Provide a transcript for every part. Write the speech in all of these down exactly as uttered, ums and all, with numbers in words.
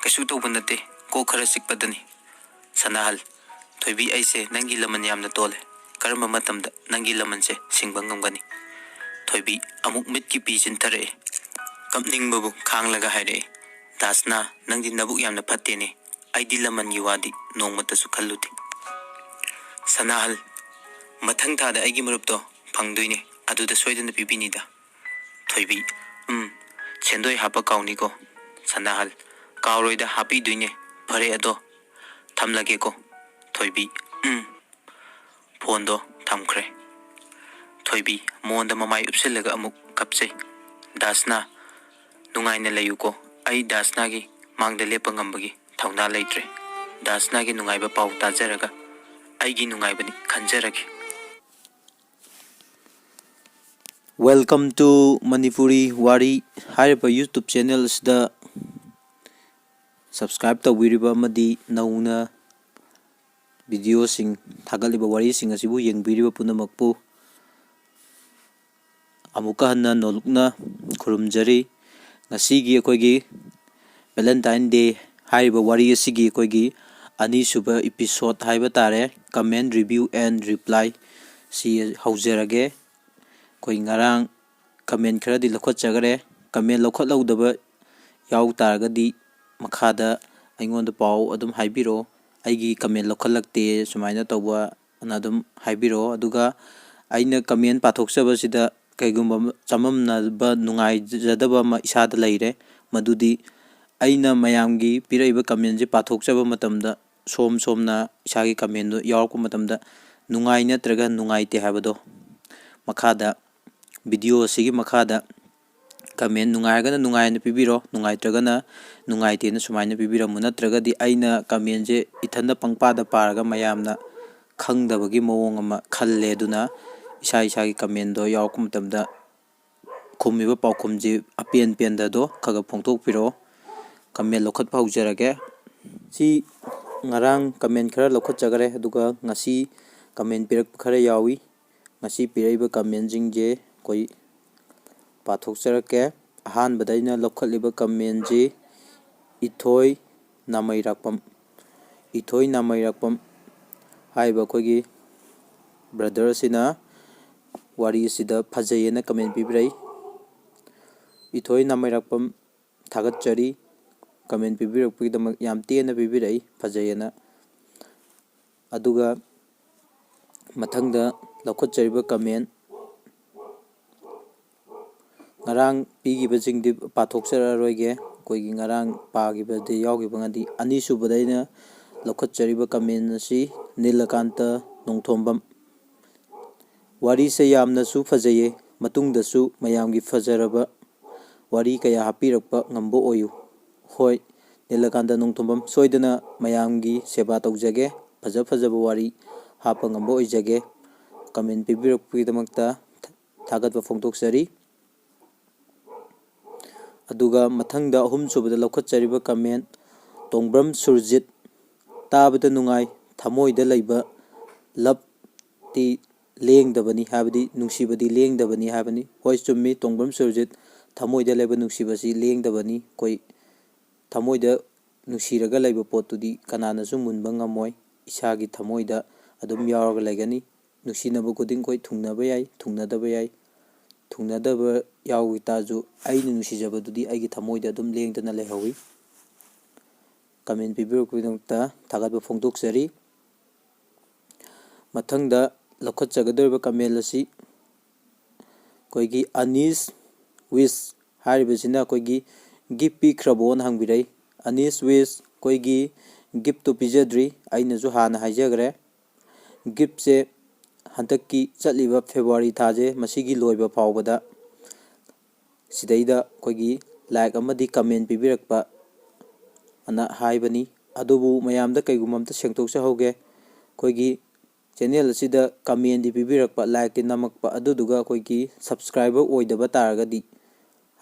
"ꯀꯩꯁꯨ ꯇꯧꯕ ꯅꯠꯇꯦ, ꯀꯣꯛ ꯈꯔ ꯆꯤꯛꯄꯗꯅꯤ"꯫ ꯁꯅꯥꯍꯜ: "ꯊꯣꯏꯕꯤ, ꯑꯩꯁꯦ ꯅꯪꯒꯤ ꯂꯃꯟ ꯌꯥꯝꯅ ꯇꯣꯜꯂꯦ꯫ ꯀꯔꯝꯕ ꯃꯇꯝꯗ ꯅꯪꯒꯤ ꯂꯃꯟꯁꯦ ꯁꯤꯡꯕ ꯉꯝꯒꯅꯤ?" ꯊꯣꯏꯕꯤ ꯑꯃꯨꯛ ꯃꯤꯠꯀꯤ ꯄꯤ ꯆꯤꯟꯊꯔꯛꯑꯦ꯫ ꯀꯞꯅꯤꯡꯕꯕꯨ ꯈꯥꯡꯂꯒ ꯍꯥꯏꯔꯛꯑꯦ, "ꯗꯥꯁꯅꯥ, ꯅꯪꯗꯤ ꯅꯕꯨꯛ ꯌꯥꯝꯅ ꯐꯠꯇꯦꯅꯦ꯫ ꯑꯩꯗꯤ ꯂꯃꯟꯒꯤ ꯋꯥꯗꯤ ꯅꯣꯡꯃꯇꯁꯨ ꯈꯜꯂꯨꯗꯦ"꯫ ꯁꯅꯥꯍꯜ: "ꯃꯊꯪ ꯊꯥꯗ ꯑꯩꯒꯤ ꯃꯔꯨꯞꯇꯣ ꯐꯪꯗꯣꯏꯅꯦ, ꯑꯗꯨꯗ ꯁꯣꯏꯗꯅ ꯄꯤꯕꯤꯅꯤꯗ"꯫ ꯊꯣꯏꯕꯤ: "ꯎꯝ, ꯁꯦꯟꯗꯣꯏ ꯍꯥꯞꯄ ꯀꯥꯎꯅꯤꯀꯣ"꯫ ꯁꯅꯥꯍꯜ: "ꯀꯥꯎꯔꯣꯏꯗ, ꯍꯥꯞꯄꯤꯗꯣꯏꯅꯦ꯫ ꯐꯔꯦ ꯑꯗꯣ, ꯊꯝꯂꯒꯦꯀꯣ"꯫ ꯊꯣꯏꯕꯤ: "ꯎꯝ"꯫ ꯐꯣꯟꯗꯣ ꯊꯝꯈ꯭ꯔꯦ꯫ ꯊꯣꯏꯕꯤ ꯃꯣꯟꯗ ꯃꯃꯥꯏ ꯎꯞꯁꯤꯜꯂꯒ ꯑꯃꯨꯛ ꯀꯞꯆꯩ꯫ "ꯗꯥꯁꯅꯥ, ꯅꯨꯡꯉꯥꯏꯅ ꯂꯩꯌꯨꯀꯣ꯫ ꯑꯩ ꯗꯥꯁꯅꯥꯒꯤ ꯃꯥꯡꯗ ꯂꯦꯞꯄ ꯉꯝꯕꯒꯤ ꯊꯧꯅꯥ ꯂꯩꯇ꯭ꯔꯦ꯫ ꯗꯥꯁꯅꯥꯒꯤ ꯅꯨꯡꯉꯥꯏꯕ ꯄꯥꯎ ꯇꯥꯖꯔꯒ ꯑꯩꯒꯤ ꯅꯨꯡꯉꯥꯏꯕꯅꯤ ꯈꯟꯖꯔꯒꯦ"꯫ Welcome to Manipuri Wari ꯍꯥꯏꯔꯤꯕ YouTube channel ꯑꯁꯤꯗ subscribe ꯇꯧꯕꯤꯔꯤꯕ ꯑꯃꯗꯤ ꯅꯧꯅ videoꯁꯤꯡ ꯊꯥꯒꯠꯂꯤꯕ ꯋꯥꯔꯤꯁꯤꯡ ꯑꯁꯤꯕꯨ ꯌꯦꯡꯕꯤꯔꯤꯕ ꯄꯨꯝꯅꯃꯛꯄꯨ ꯑꯃꯨꯛꯀ ꯍꯟꯅ ꯅꯣꯂꯨꯛꯅ ꯈꯨꯔꯨꯝꯖꯔꯤ꯫ ꯉꯁꯤꯒꯤ ꯑꯩꯈꯣꯏꯒꯤ Valentine Day ꯍꯥꯏꯔꯤꯕ ꯋꯥꯔꯤ ꯑꯁꯤꯒꯤ ꯑꯩꯈꯣꯏꯒꯤ ꯑꯅꯤꯁꯨꯕ episode ꯍꯥꯏꯕ ꯇꯥꯔꯦ, comment, review and reply ꯁꯤ ꯍꯧꯖꯔꯒꯦ꯫ ꯑꯩꯈꯣꯏ ꯉꯔꯥꯡ comment ꯈꯔꯗꯤ ꯂꯧꯈꯠꯆꯈꯔꯦ꯫ Comment ꯂꯧꯈꯠꯍꯧꯗꯕ ꯌꯥꯎ ꯇꯥꯔꯒꯗꯤ ꯃꯈꯥꯗ ꯑꯩꯉꯣꯟꯗ ꯄꯥꯎ ꯑꯗꯨꯝ ꯍꯥꯏꯕꯤꯔꯛꯑꯣ꯫ "ꯑꯩꯒꯤ comment ꯂꯧꯈꯠꯂꯛꯇꯦ" ꯁꯨꯃꯥꯏꯅ ꯇꯧꯕ ꯑꯅ ꯑꯗꯨꯝ ꯍꯥꯏꯕꯤꯔꯛꯑꯣ꯫ ꯑꯗꯨꯒ ꯑꯩꯅ comment ꯄꯥꯊꯣꯛꯆꯕꯁꯤꯗ ꯀꯩꯒꯨꯝꯕ ꯆꯃꯝꯅꯕ, ꯅꯨꯡꯉꯥꯏꯖꯗꯕ ꯑꯃ ꯏꯁꯥꯗ ꯂꯩꯔꯦ, ꯃꯗꯨꯗꯤ ꯑꯩꯅ ꯃꯌꯥꯝꯒꯤ ꯄꯤꯔꯛꯏꯕ commentꯁꯦ ꯄꯥꯊꯣꯛꯆꯕ ꯃꯇꯝꯗ ꯁꯣꯝ ꯁꯣꯝꯅ ꯏꯁꯥꯒꯤ commentꯗꯨ ꯌꯥꯎꯔꯛꯄ ꯃꯇꯝꯗ ꯅꯨꯡꯉꯥꯏ ꯅꯠꯇ꯭ꯔꯒ ꯅꯨꯡꯉꯥꯏꯇꯦ ꯍꯥꯏꯕꯗꯣ ꯃꯈꯥꯗ, video ꯑꯁꯤꯒꯤ ꯃꯈꯥꯗ comment ꯅꯨꯡꯉꯥꯏꯔꯒꯅ ꯅꯨꯡꯉꯥꯏꯅ ꯄꯤꯕꯤꯔꯣ, ꯅꯨꯡꯉꯥꯏꯇ꯭ꯔꯒꯅ ꯅꯨꯡꯉꯥꯏꯇꯦꯅ ꯁꯨꯃꯥꯏꯅ ꯄꯤꯕꯤꯔꯝꯃꯨ꯫ ꯅꯠꯇ꯭ꯔꯒꯗꯤ ꯑꯩꯅ commentꯁꯦ ꯏꯊꯟꯗ ꯄꯪꯄꯥꯗ ꯄꯥꯔꯒ ꯃꯌꯥꯝꯅ ꯈꯪꯗꯕꯒꯤ ꯃꯑꯣꯡ ꯑꯃ ꯈꯜꯂꯦ꯫ ꯑꯗꯨꯅ ꯏꯁꯥ ꯏꯁꯥꯒꯤ commentꯗꯣ ꯌꯥꯎꯔꯛꯄ ꯃꯇꯝꯗ ꯈꯨꯝꯃꯤꯕ ꯄꯥꯎꯈꯨꯝꯁꯤ ꯑꯄꯦꯟ ꯄꯦꯟꯗꯗꯣ ꯈꯔ ꯈꯔ ꯐꯣꯡꯗꯣꯛꯄꯤꯔꯛꯑꯣ꯫ Comment ꯂꯧꯈꯠꯄ ꯍꯧꯖꯔꯒꯦ꯫ ꯁꯤ ꯉꯔꯥꯡ comment ꯈꯔ ꯂꯧꯈꯠꯆꯈꯔꯦ, ꯑꯗꯨꯒ ꯉꯁꯤ comment ꯄꯤꯔꯛꯄ ꯈꯔ ꯌꯥꯎꯏ꯫ ꯉꯁꯤ ꯄꯤꯔꯛꯏꯕ commentꯁꯤꯡꯁꯦ ꯑꯩꯈꯣꯏ ꯄꯥꯊꯣꯛꯆꯔꯛꯀꯦ꯫ ꯑꯍꯥꯟꯕꯗ ꯑꯩꯅ ꯂꯧꯈꯠꯂꯤꯕ commentꯁꯤ ꯏꯊꯣꯏ ꯅꯥꯃꯩꯔꯥꯛꯄꯝ꯫ ꯏꯊꯣꯏ ꯅꯥꯃꯩꯔꯥꯛꯄꯝ ꯍꯥꯏꯔꯤꯕ ꯑꯩꯈꯣꯏꯒꯤ ꯕ꯭ꯔꯗꯔ ꯑꯁꯤꯅ ꯋꯥꯔꯤ ꯑꯁꯤꯗ ꯐꯖꯩꯌꯦꯅ ꯀꯃꯦꯟ ꯄꯤꯕꯤꯔꯛꯏ꯫ ꯏꯊꯣꯏ ꯅꯥꯃꯩꯔꯥꯛꯄꯝ, ꯊꯥꯒꯠꯆꯔꯤ꯫ ꯀꯃꯦꯟ ꯄꯤꯕꯤꯔꯛꯄꯒꯤꯗꯃꯛ ꯌꯥꯝ ꯇꯦꯟꯅ ꯄꯤꯕꯤꯔꯛꯏ, ꯐꯖꯩꯌꯦꯅ꯫ ꯑꯗꯨꯒ ꯃꯊꯪꯗ ꯂꯧꯈꯠꯆꯔꯤꯕ ꯀꯃꯦꯟ, ꯉꯔꯥꯡ ꯄꯤꯈꯤꯕꯁꯤꯡꯗꯤ ꯄꯥꯊꯣꯛꯆꯔꯛꯑꯔꯣꯏꯒꯦ꯫ ꯑꯩꯈꯣꯏꯒꯤ ꯉꯔꯥꯡ ꯄꯥꯈꯤꯕꯗ ꯌꯥꯎꯈꯤꯕ ꯉꯥꯛꯇꯤ꯫ ꯑꯅꯤꯁꯨꯕꯗ ꯑꯩꯅ ꯂꯧꯈꯠꯆꯔꯤꯕ ꯀꯃꯦꯟ ꯑꯁꯤ ꯅꯤꯂꯀꯥꯟꯇ ꯅꯣꯡꯊꯣꯝꯕꯝ꯫ ꯋꯥꯔꯤꯁꯦ ꯌꯥꯝꯅꯁꯨ ꯐꯖꯩꯌꯦ, ꯃꯇꯨꯡꯗꯁꯨ ꯃꯌꯥꯝꯒꯤ ꯐꯖꯔꯕ ꯋꯥꯔꯤ ꯀꯌꯥ ꯍꯥꯞꯄꯤꯔꯛꯄ ꯉꯝꯕ ꯑꯣꯏꯌꯨ꯫ ꯍꯣꯏ, ꯅꯤꯂꯀꯥꯟꯇ ꯅꯣꯡꯊꯣꯝꯕꯝ, ꯁꯣꯏꯗꯅ ꯃꯌꯥꯝꯒꯤ ꯁꯦꯕꯥ ꯇꯧꯖꯒꯦ꯫ ꯐꯖ ꯐꯖꯕ ꯋꯥꯔꯤ ꯍꯥꯞꯄ ꯉꯝꯕ ꯑꯣꯏꯖꯒꯦ꯫ ꯀꯃꯦꯟ ꯄꯤꯕꯤꯔꯛꯄꯒꯤꯗꯃꯛꯇ ꯊꯥꯒꯠꯄ ꯐꯣꯡꯗꯣꯛꯆꯔꯤ꯫ ꯑꯗꯨꯒ ꯃꯊꯪꯗ ꯑꯍꯨꯝꯁꯨꯕꯗ ꯂꯧꯈꯠꯆꯔꯤꯕ ꯀꯃꯦꯟ, ꯇꯣꯡꯕ꯭ꯔꯝ ꯁꯨꯔꯖꯤꯠ, ꯇꯥꯕꯗ ꯅꯨꯡꯉꯥꯏ, ꯊꯃꯣꯏꯗ ꯂꯩꯕ ꯂꯞꯇꯤ ꯂꯦꯡꯗꯕꯅꯤ, ꯍꯥꯏꯕꯗꯤ ꯅꯨꯡꯁꯤꯕꯗꯤ ꯂꯦꯡꯗꯕꯅꯤ ꯍꯥꯏꯕꯅꯤ꯫ ꯍꯣꯏ, ꯆꯨꯝꯃꯤ, ꯇꯣꯡꯕ꯭ꯔꯝ ꯁꯨꯔꯖꯤꯠ, ꯊꯃꯣꯏꯗ ꯂꯩꯕ ꯅꯨꯡꯁꯤꯕꯁꯤ ꯂꯦꯡꯗꯕꯅꯤ꯫ ꯑꯩꯈꯣꯏ ꯊꯃꯣꯏꯗ ꯅꯨꯡꯁꯤꯔꯒ ꯂꯩꯕ ꯄꯣꯠꯇꯨꯗꯤ ꯀꯅꯥꯅꯁꯨ ꯃꯨꯟꯕ ꯉꯝꯃꯣꯏ꯫ ꯏꯁꯥꯒꯤ ꯊꯃꯣꯏꯗ ꯑꯗꯨꯝ ꯌꯥꯎꯔꯒ ꯂꯩꯒꯅꯤ꯫ ꯅꯨꯡꯁꯤꯅꯕ ꯈꯨꯗꯤꯡ ꯑꯩꯈꯣꯏ ꯊꯨꯡꯅꯕ ꯌꯥꯏ, ꯊꯨꯡꯅꯗꯕ ꯌꯥꯏ꯫ ꯊꯨꯡꯅꯗꯕ ꯌꯥꯎꯈꯤ ꯇꯥꯔꯁꯨ ꯑꯩꯅ ꯅꯨꯡꯁꯤꯖꯕꯗꯨꯗꯤ ꯑꯩꯒꯤ ꯊꯃꯣꯏꯗ ꯑꯗꯨꯝ ꯂꯦꯡꯗꯅ ꯂꯩꯍꯧꯋꯤ꯫ ꯀꯃꯦꯟ ꯄꯤꯕꯤꯔꯛꯄꯒꯤꯗꯃꯛꯇ ꯊꯥꯒꯠꯄ ꯐꯣꯡꯗꯣꯛꯆꯔꯤ꯫ ꯃꯊꯪꯗ ꯂꯧꯈꯠꯆꯒꯗꯧꯔꯤꯕ ꯀꯃꯦꯟ ꯑꯁꯤ ꯑꯩꯈꯣꯏꯒꯤ ꯑꯅꯤꯁ ꯋꯤꯁ ꯍꯥꯏꯔꯤꯕꯁꯤꯅ ꯑꯩꯈꯣꯏꯒꯤ ꯒꯤꯐ ꯄꯤꯈ꯭ꯔꯕꯣꯅ ꯍꯪꯕꯤꯔꯛꯏ꯫ ꯑꯅꯤꯁ ꯋꯤꯁ, ꯑꯩꯈꯣꯏꯒꯤ ꯒꯤꯐꯇꯨ ꯄꯤꯖꯗ꯭ꯔꯤ, ꯑꯩꯅꯁꯨ ꯍꯥꯟꯅ ꯍꯥꯏꯖꯈ꯭ꯔꯦ꯫ ꯒꯤꯐꯁꯦ ꯍꯟꯗꯛꯀꯤ ꯆꯠꯂꯤꯕ ꯐꯦꯕ꯭ꯔꯨꯋꯥꯔꯤ ꯊꯥꯁꯦ, ꯃꯁꯤꯒꯤ ꯂꯣꯏꯕ ꯐꯥꯎꯕꯗ ꯁꯤꯗꯩꯗ ꯑꯩꯈꯣꯏꯒꯤ ꯂꯥꯏꯛ ꯑꯃꯗꯤ ꯀꯃꯦꯟ ꯄꯤꯕꯤꯔꯛꯄ ꯑꯅ ꯍꯥꯏꯕꯅꯤ꯫ ꯑꯗꯨꯕꯨ ꯃꯌꯥꯝꯗ ꯀꯩꯒꯨꯝꯕ ꯑꯝꯇ ꯁꯦꯡꯗꯣꯛꯆꯍꯧꯒꯦ꯫ ꯑꯩꯈꯣꯏꯒꯤ ꯆꯦꯅꯦꯜ ꯑꯁꯤꯗ ꯀꯃꯦꯟꯗꯤ ꯄꯤꯕꯤꯔꯛꯄ, ꯂꯥꯏꯛꯇꯤ ꯅꯝꯃꯛꯄ, ꯑꯗꯨꯗꯨꯒ ꯑꯩꯈꯣꯏꯒꯤ ꯁꯕꯁꯀ꯭ꯔꯥꯏꯕꯔ ꯑꯣꯏꯗꯕ ꯇꯥꯔꯒꯗꯤ,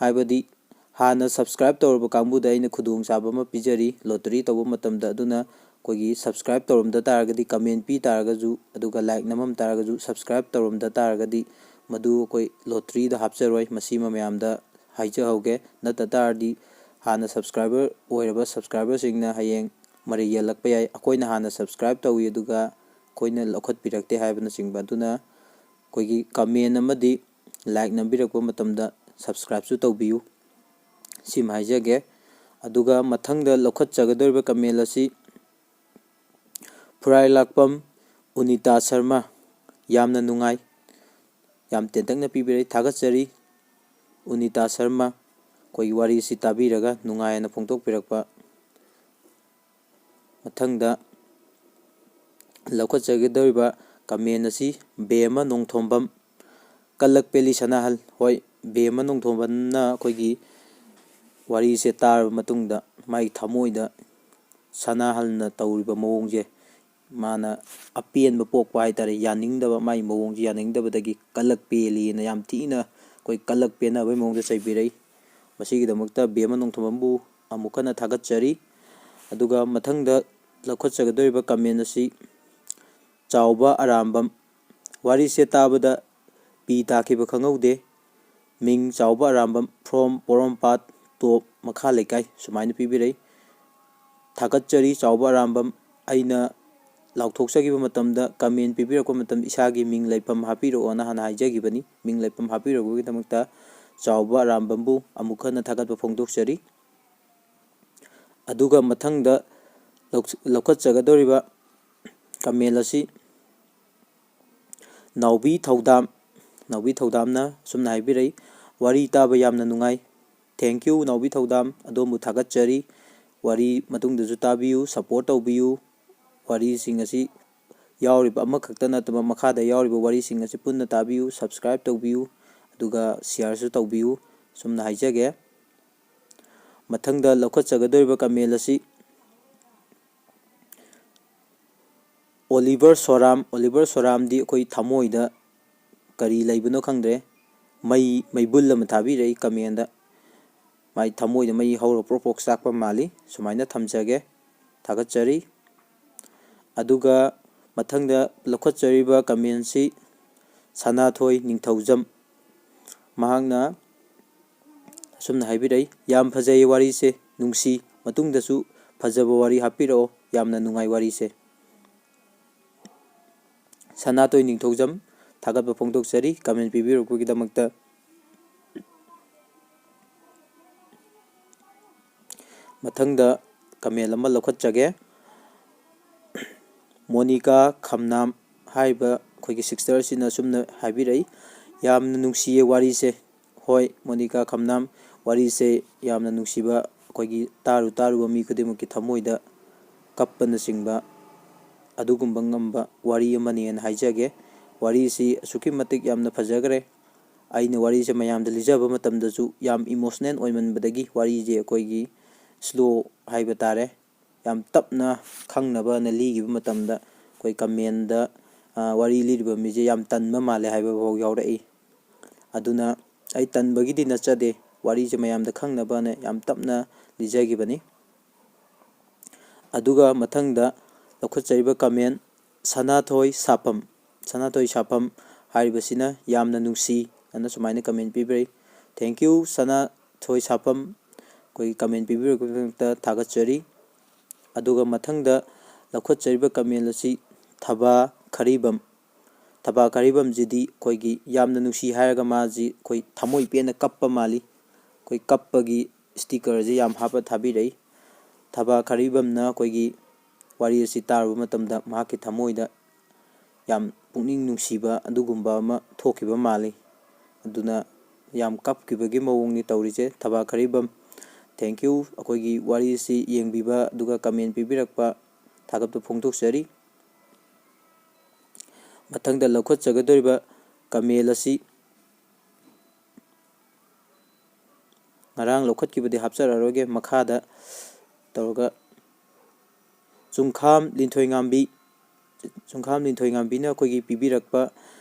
ꯍꯥꯏꯕꯗꯤ ꯍꯥꯟꯅ ꯁꯕꯁꯀ꯭ꯔꯥꯏꯕ ꯇꯧꯔꯕ ꯀꯥꯡꯕꯨꯗ ꯑꯩꯅ ꯈꯨꯗꯣꯡꯆꯥꯕ ꯑꯃ ꯄꯤꯖꯔꯤ ꯂꯣꯇꯔꯤ ꯇꯧꯕ ꯃꯇꯝꯗ꯫ ꯑꯗꯨꯅ ꯑꯩꯈꯣꯏꯒꯤ ꯁꯕꯁꯀ꯭ꯔꯥꯏꯕ ꯇꯧꯔꯝꯗ ꯇꯥꯔꯒꯗꯤ, ꯀꯃꯦꯟ ꯄꯤ ꯇꯥꯔꯒꯁꯨ, ꯑꯗꯨꯒ ꯂꯥꯏꯛ ꯅꯝꯃꯝ ꯇꯥꯔꯒꯁꯨ, ꯁꯕꯁꯀ꯭ꯔꯥꯏꯕ ꯇꯧꯔꯝꯗ ꯇꯥꯔꯒꯗꯤ ꯃꯗꯨ ꯑꯩꯈꯣꯏ ꯂꯣꯇꯔꯤꯗ ꯍꯥꯞꯆꯔꯣꯏ꯫ ꯃꯁꯤꯃ ꯃꯌꯥꯝꯗ ꯍꯥꯏꯖꯍꯧꯒꯦ꯫ ꯅꯠꯇ ꯇꯥꯔꯗꯤ ꯍꯥꯟꯅ subscriber ꯑꯣꯏꯔꯕ subscriberꯁꯤꯡꯅ ꯍꯌꯦꯡ ꯃꯔꯩ ꯌꯦꯜꯂꯛꯄ ꯌꯥꯏ, "ꯑꯩꯈꯣꯏꯅ ꯍꯥꯟꯅ subscribe ꯇꯧꯏ, ꯑꯗꯨꯒ ꯑꯩꯈꯣꯏꯅ ꯂꯧꯈꯠꯄꯤꯔꯛꯇꯦ" ꯍꯥꯏꯕꯅꯆꯤꯡꯕ꯫ ꯑꯗꯨꯅ ꯑꯩꯈꯣꯏꯒꯤ comment ꯑꯃꯗꯤ like ꯅꯝꯕꯤꯔꯛꯄ ꯃꯇꯝꯗ subscribeꯁꯨ ꯇꯧꯕꯤꯌꯨ꯫ ꯁꯤꯃ ꯍꯥꯏꯖꯒꯦ꯫ ꯑꯗꯨꯒ ꯃꯊꯪꯗ ꯂꯧꯈꯠꯆꯒꯗꯧꯔꯤꯕ comment ꯑꯁꯤ ꯐꯨꯔꯥꯏꯂꯥꯛꯄꯝ ꯎꯅꯤꯇꯥ ꯁꯔꯃ꯫ ꯌꯥꯝꯅ ꯅꯨꯡꯉꯥꯏ, ꯌꯥꯝ ꯇꯦꯟꯇꯛꯅ ꯄꯤꯕꯤꯔꯛꯏ, ꯊꯥꯒꯠꯆꯔꯤ꯫ ꯎꯅꯤꯇꯥ ꯁꯔꯃ, ꯑꯩꯈꯣꯏꯒꯤ ꯋꯥꯔꯤꯁꯤ ꯇꯥꯕꯤꯔꯒ ꯅꯨꯡꯉꯥꯏ ꯑꯅ ꯐꯣꯡꯗꯣꯛꯄꯤꯔꯛꯄ꯫ ꯃꯊꯪꯗ ꯂꯧꯈꯠꯆꯒꯗꯧꯔꯤꯕ comment ꯑꯁꯤ ꯕꯦꯝꯃ ꯅꯣꯡꯊꯣꯝꯕꯝ, ꯀꯜꯂꯛꯄꯦꯂꯤ ꯁꯅꯥꯍꯜ꯫ ꯍꯣꯏ, ꯕꯦꯝꯃ ꯅꯣꯡꯊꯣꯝꯕꯝꯅ ꯑꯩꯈꯣꯏꯒꯤ ꯋꯥꯔꯤꯁꯦ ꯇꯥꯔꯕ ꯃꯇꯨꯡꯗ ꯃꯥꯒꯤ ꯊꯃꯣꯏꯗ ꯁꯅꯥꯍꯜꯅ ꯇꯧꯔꯤꯕ ꯃꯑꯣꯡꯁꯦ ꯃꯥꯅ ꯑꯄꯦꯟꯕ ꯄꯣꯛꯄ ꯍꯥꯏꯇꯥꯔꯦ, ꯌꯥꯅꯤꯡꯗꯕ, ꯃꯥꯒꯤ ꯃꯑꯣꯡꯁꯦ ꯌꯥꯅꯤꯡꯗꯕꯗꯒꯤ ꯀꯜꯂꯛ ꯄꯦꯜꯂꯤꯅ ꯌꯥꯝ ꯊꯤꯅ ꯑꯩꯈꯣꯏ ꯀꯜꯂꯛ ꯄꯦꯟꯅꯕꯒꯤ ꯃꯑꯣꯡꯗ ꯆꯩꯕꯤꯔꯛꯏ꯫ ꯃꯁꯤꯒꯤꯗꯃꯛꯇ ꯕꯦꯝꯃ ꯅꯣꯡꯊꯣꯝꯕꯝꯕꯨ ꯑꯃꯨꯛ ꯍꯟꯅ ꯊꯥꯒꯠꯆꯔꯤ꯫ ꯑꯗꯨꯒ ꯃꯊꯪꯗ ꯂꯧꯈꯠꯆꯒꯗꯧꯔꯤꯕ comment ꯑꯁꯤ ꯆꯥꯎꯕ ꯑꯔꯥꯝꯕꯝ꯫ ꯋꯥꯔꯤꯁꯦ ꯇꯥꯕꯗ ꯄꯤ ꯇꯥꯈꯤꯕ ꯈꯪꯍꯧꯗꯦ꯫ ꯃꯤꯡ ꯆꯥꯎꯕ ꯑꯔꯥꯝꯕꯝ, from ꯄꯣꯔꯣꯝꯄꯥꯠ, ꯇꯣꯞ, ꯃꯈꯥ ꯂꯩꯀꯥꯏ, ꯁꯨꯃꯥꯏꯅ ꯄꯤꯕꯤꯔꯛꯏ꯫ ꯊꯥꯒꯠꯆꯔꯤ ꯆꯥꯎꯕ ꯑꯔꯥꯝꯕꯝ꯫ ꯑꯩꯅ ꯂꯥꯎꯊꯣꯛꯆꯈꯤꯕ ꯃꯇꯝꯗ, comment ꯄꯤꯕꯤꯔꯛꯄ ꯃꯇꯝꯗ ꯏꯁꯥꯒꯤ ꯃꯤꯡ ꯂꯩꯐꯝ ꯍꯥꯞꯄꯤꯔꯛꯑꯣꯅ ꯍꯥꯟꯅ ꯍꯥꯏꯖꯈꯤꯕꯅꯤ꯫ ꯃꯤꯡ ꯂꯩꯐꯝ ꯍꯥꯞꯄꯤꯔꯛꯄꯒꯤꯗꯃꯛꯇ ꯆꯥꯎꯕ ꯑꯔꯥꯝꯕꯝꯕꯨ ꯑꯃꯨꯛ ꯍꯟꯅ ꯊꯥꯒꯠꯄ ꯐꯣꯡꯗꯣꯛꯆꯔꯤ꯫ ꯑꯗꯨꯒ ꯃꯊꯪꯗ ꯂꯧ-, ꯂꯧꯈꯠꯆꯒꯗꯧꯔꯤꯕ comment ꯑꯁꯤ ꯅꯥꯎꯕꯤ ꯊꯧꯗꯥꯝ, ꯅꯥꯎꯕꯤ ꯊꯧꯗꯥꯝꯅ ꯑꯁꯨꯝꯅ ꯍꯥꯏꯕꯤꯔꯛꯏ, "ꯋꯥꯔꯤ ꯇꯥꯕ ꯌꯥꯝꯅ ꯅꯨꯡꯉꯥꯏ꯫ Thank you ꯅꯥꯎꯕꯤ ꯊꯧꯗꯥꯝ, ꯑꯗꯣꯝꯕꯨ ꯊꯥꯒꯠꯆꯔꯤ꯫ ꯋꯥꯔꯤ ꯃꯇꯨꯡꯗꯁꯨ ꯇꯥꯕꯤꯌꯨ, support ꯇꯧꯕꯤꯌꯨ꯫ ꯋꯥꯔꯤꯁꯤꯡ ꯑꯁꯤ ꯌꯥꯎꯔꯤꯕ ꯑꯃꯈꯛꯇ ꯅꯠꯇꯕ ꯃꯈꯥꯗ ꯌꯥꯎꯔꯤꯕ ꯋꯥꯔꯤꯁꯤꯡ ꯑꯁꯤ ꯄꯨꯟꯅ ꯇꯥꯕꯤꯌꯨ, subscribe ꯇꯧꯕꯤꯌꯨ, ꯑꯗꯨꯒ shareꯁꯨ ꯇꯧꯕꯤꯌꯨ" ꯑꯁꯨꯝꯅ ꯍꯥꯏꯖꯒꯦ꯫ ꯃꯊꯪꯗ ꯂꯧꯈꯠꯆꯒꯗꯧꯔꯤꯕ comment ꯑꯁꯤ ꯑꯣꯂꯤꯚꯔ ꯁꯣꯔꯥꯝ꯫ ꯑꯣꯂꯤꯚꯔ ꯁꯣꯔꯥꯝꯗꯤ ꯑꯩꯈꯣꯏ ꯊꯃꯣꯏꯗ ꯀꯔꯤ ꯂꯩꯕꯅꯣ ꯈꯪꯗ꯭ꯔꯦ, ꯃꯩ, ꯃꯩꯕꯨꯜ ꯑꯃ ꯊꯥꯕꯤꯔꯛꯏ commentꯗ꯫ ꯃꯥꯏ ꯊꯃꯣꯏꯗ ꯃꯩ ꯍꯧꯔ ꯄ꯭ꯔꯣꯛ ꯄ꯭ꯔꯣꯛ ꯆꯥꯛꯄ ꯃꯥꯜꯂꯤ꯫ ꯁꯨꯃꯥꯏꯅ ꯊꯝꯖꯒꯦ, ꯊꯥꯒꯠꯆꯔꯤ꯫ ꯑꯗꯨꯒ ꯃꯊꯪꯗ ꯂꯧꯈꯠꯆꯔꯤꯕ commentꯁꯤ ꯁꯅꯥꯊꯣꯏ ꯅꯤꯡꯊꯧꯖꯝ꯫ ꯃꯍꯥꯛꯅ ꯑꯁꯨꯝꯅ ꯍꯥꯏꯕꯤꯔꯛꯏ, "ꯌꯥꯝ ꯐꯖꯩ ꯋꯥꯔꯤꯁꯦ, ꯅꯨꯡꯁꯤ, ꯃꯇꯨꯡꯗꯁꯨ ꯐꯖꯕ ꯋꯥꯔꯤ ꯍꯥꯞꯄꯤꯔꯛꯑꯣ, ꯌꯥꯝꯅ ꯅꯨꯡꯉꯥꯏ ꯋꯥꯔꯤꯁꯦ"꯫ ꯁꯅꯥꯇꯣꯏ ꯅꯤꯡꯊꯧꯖꯝ, ꯊꯥꯒꯠꯄ ꯐꯣꯡꯗꯣꯛꯆꯔꯤ comment ꯄꯤꯕꯤꯔꯛꯄꯒꯤꯗꯃꯛꯇ꯫ ꯃꯊꯪꯗ comment ꯑꯃ ꯂꯧꯈꯠꯆꯒꯦ꯫ ꯃꯣꯅꯤꯀꯥ ꯈꯝꯅꯥꯝ ꯍꯥꯏꯔꯤꯕ ꯑꯩꯈꯣꯏꯒꯤ sister ꯁꯤꯅ ꯑꯁꯨꯝꯅ ꯍꯥꯏꯕꯤꯔꯛꯏ, "ꯌꯥꯝꯅ ꯅꯨꯡꯁꯤꯌꯦ ꯋꯥꯔꯤꯁꯦ"꯫ ꯍꯣꯏ, ꯃꯣꯅꯤꯀꯥ ꯈꯝꯅꯥꯝ, ꯋꯥꯔꯤꯁꯦ ꯌꯥꯝꯅ ꯅꯨꯡꯁꯤꯕ, ꯑꯩꯈꯣꯏꯒꯤ ꯇꯥꯔꯨ ꯇꯥꯔꯨꯕ ꯃꯤ ꯈꯨꯗꯤꯡꯃꯛꯀꯤ ꯊꯃꯣꯏꯗ ꯀꯞꯄꯅꯆꯤꯡꯕ ꯑꯗꯨꯒꯨꯝꯕ ꯉꯝꯕ ꯋꯥꯔꯤ ꯑꯃꯅꯦꯅ ꯍꯥꯏꯖꯒꯦ꯫ ꯋꯥꯔꯤꯁꯤ ꯑꯁꯨꯛꯀꯤ ꯃꯇꯤꯛ ꯌꯥꯝꯅ ꯐꯖꯈ꯭ꯔꯦ꯫ ꯑꯩꯅ ꯋꯥꯔꯤꯁꯦ ꯃꯌꯥꯝꯗ ꯂꯤꯖꯕ ꯃꯇꯝꯗꯁꯨ ꯌꯥꯝ emotional ꯑꯣꯏꯃꯟꯕꯗꯒꯤ ꯋꯥꯔꯤꯁꯦ ꯑꯩꯈꯣꯏꯒꯤ slow ꯍꯥꯏꯕ ꯇꯥꯔꯦ, ꯌꯥꯝ ꯇꯞꯅ ꯈꯪꯅꯕꯅ ꯂꯤꯈꯤꯕ ꯃꯇꯝꯗ ꯑꯩꯈꯣꯏ comment ꯗ, "ꯑ, ꯋꯥꯔꯤ ꯂꯤꯔꯤꯕ ꯃꯤꯁꯦ ꯌꯥꯝ ꯇꯟꯕ ꯃꯥꯜꯂꯦ" ꯍꯥꯏꯕ ꯐꯥꯎ ꯌꯥꯎꯔꯛꯏ꯫ ꯑꯗꯨꯅ ꯑꯩ ꯇꯟꯕꯒꯤꯗꯤ ꯅꯠꯆꯗꯦ, ꯋꯥꯔꯤꯁꯦ ꯃꯌꯥꯝꯗ ꯈꯪꯅꯕꯅ ꯌꯥꯝ ꯇꯞꯅ ꯂꯤꯖꯈꯤꯕꯅꯤ꯫ ꯑꯗꯨꯒ ꯃꯊꯪꯗ ꯂꯧꯈꯠꯆꯔꯤꯕ comment, ꯁꯅꯥꯊꯣꯏ ꯁꯥꯐꯝ, ꯁꯅꯥꯊꯣꯏ ꯁꯥꯐꯝ ꯍꯥꯏꯔꯤꯕꯁꯤꯅ "ꯌꯥꯝꯅ ꯅꯨꯡꯁꯤ" ꯑꯅ ꯁꯨꯃꯥꯏꯅ comment ꯄꯤꯕꯤꯔꯛꯏ꯫ Thank you, ꯁꯅꯥꯊꯣꯏ ꯁꯥꯐꯝ, ꯑꯩꯈꯣꯏꯒꯤ comment ꯄꯤꯕꯤꯔꯛꯄꯒꯤꯗꯃꯛꯇ ꯊꯥꯒꯠꯆꯔꯤ꯫ ꯑꯗꯨꯒ ꯃꯊꯪꯗ ꯂꯧꯈꯠꯆꯔꯤꯕ comment ꯑꯁꯤ ꯊꯕꯥ ꯈꯔꯤꯕꯝ, ꯊꯕꯥ ꯈꯔꯤꯕꯝꯁꯤꯗꯤ ꯑꯩꯈꯣꯏꯒꯤ ꯌꯥꯝꯅ ꯅꯨꯡꯁꯤ ꯍꯥꯏꯔꯒ ꯃꯥꯁꯤ ꯑꯩꯈꯣꯏ ꯊꯃꯣꯏ ꯄꯦꯟꯅ ꯀꯞꯄ ꯃꯥꯜꯂꯤ꯫ ꯑꯩꯈꯣꯏ ꯀꯞꯄꯒꯤ sticker ꯁꯤ ꯌꯥꯝ ꯍꯥꯞꯄ ꯊꯥꯕꯤꯔꯛꯏ꯫ ꯊꯕꯥ ꯈꯔꯤꯕꯝꯅ ꯑꯩꯈꯣꯏꯒꯤ ꯋꯥꯔꯤ ꯑꯁꯤ ꯇꯥꯔꯨꯕ ꯃꯇꯝꯗ ꯃꯍꯥꯛꯀꯤ ꯊꯃꯣꯏꯗ ꯌꯥꯝ ꯄꯨꯛꯅꯤꯡ ꯅꯨꯡꯁꯤꯕ ꯑꯗꯨꯒꯨꯝꯕ ꯑꯃ ꯊꯣꯛꯈꯤꯕ ꯃꯥꯜꯂꯤ꯫ ꯑꯗꯨꯅ ꯌꯥꯝ ꯀꯞꯈꯤꯕꯒꯤ ꯃꯑꯣꯡꯅꯤ ꯇꯧꯔꯤꯁꯦ꯫ ꯊꯕꯥ ꯈꯔꯤꯕꯝ, thank you ꯑꯩꯈꯣꯏꯒꯤ ꯋꯥꯔꯤ ꯑꯁꯤ ꯌꯦꯡꯕꯤꯕ ꯑꯗꯨꯒ comment ꯄꯤꯕꯤꯔꯛꯄ ꯊꯥꯒꯠꯄ ꯐꯣꯡꯗꯣꯛꯆꯔꯤ꯫ ꯃꯊꯪꯗ ꯂꯧꯈꯠꯆꯒꯗꯧꯔꯤꯕ comment ꯑꯁꯤ ꯉꯔꯥꯡ ꯂꯧꯈꯠꯈꯤꯕꯗꯤ ꯍꯥꯞꯆꯔꯔꯣꯏꯒꯦ, ꯃꯈꯥꯗ ꯇꯧꯔꯒ ꯆꯨꯡꯈꯥꯝ ꯂꯤꯟꯊꯣꯏꯉꯥꯝꯕꯤ, ꯆꯨꯡꯈꯥꯝ ꯂꯤꯟꯊꯣꯏꯉꯥꯝꯕꯤꯅ ꯑꯩꯈꯣꯏꯒꯤ ꯄꯤꯕꯤꯔꯛꯄ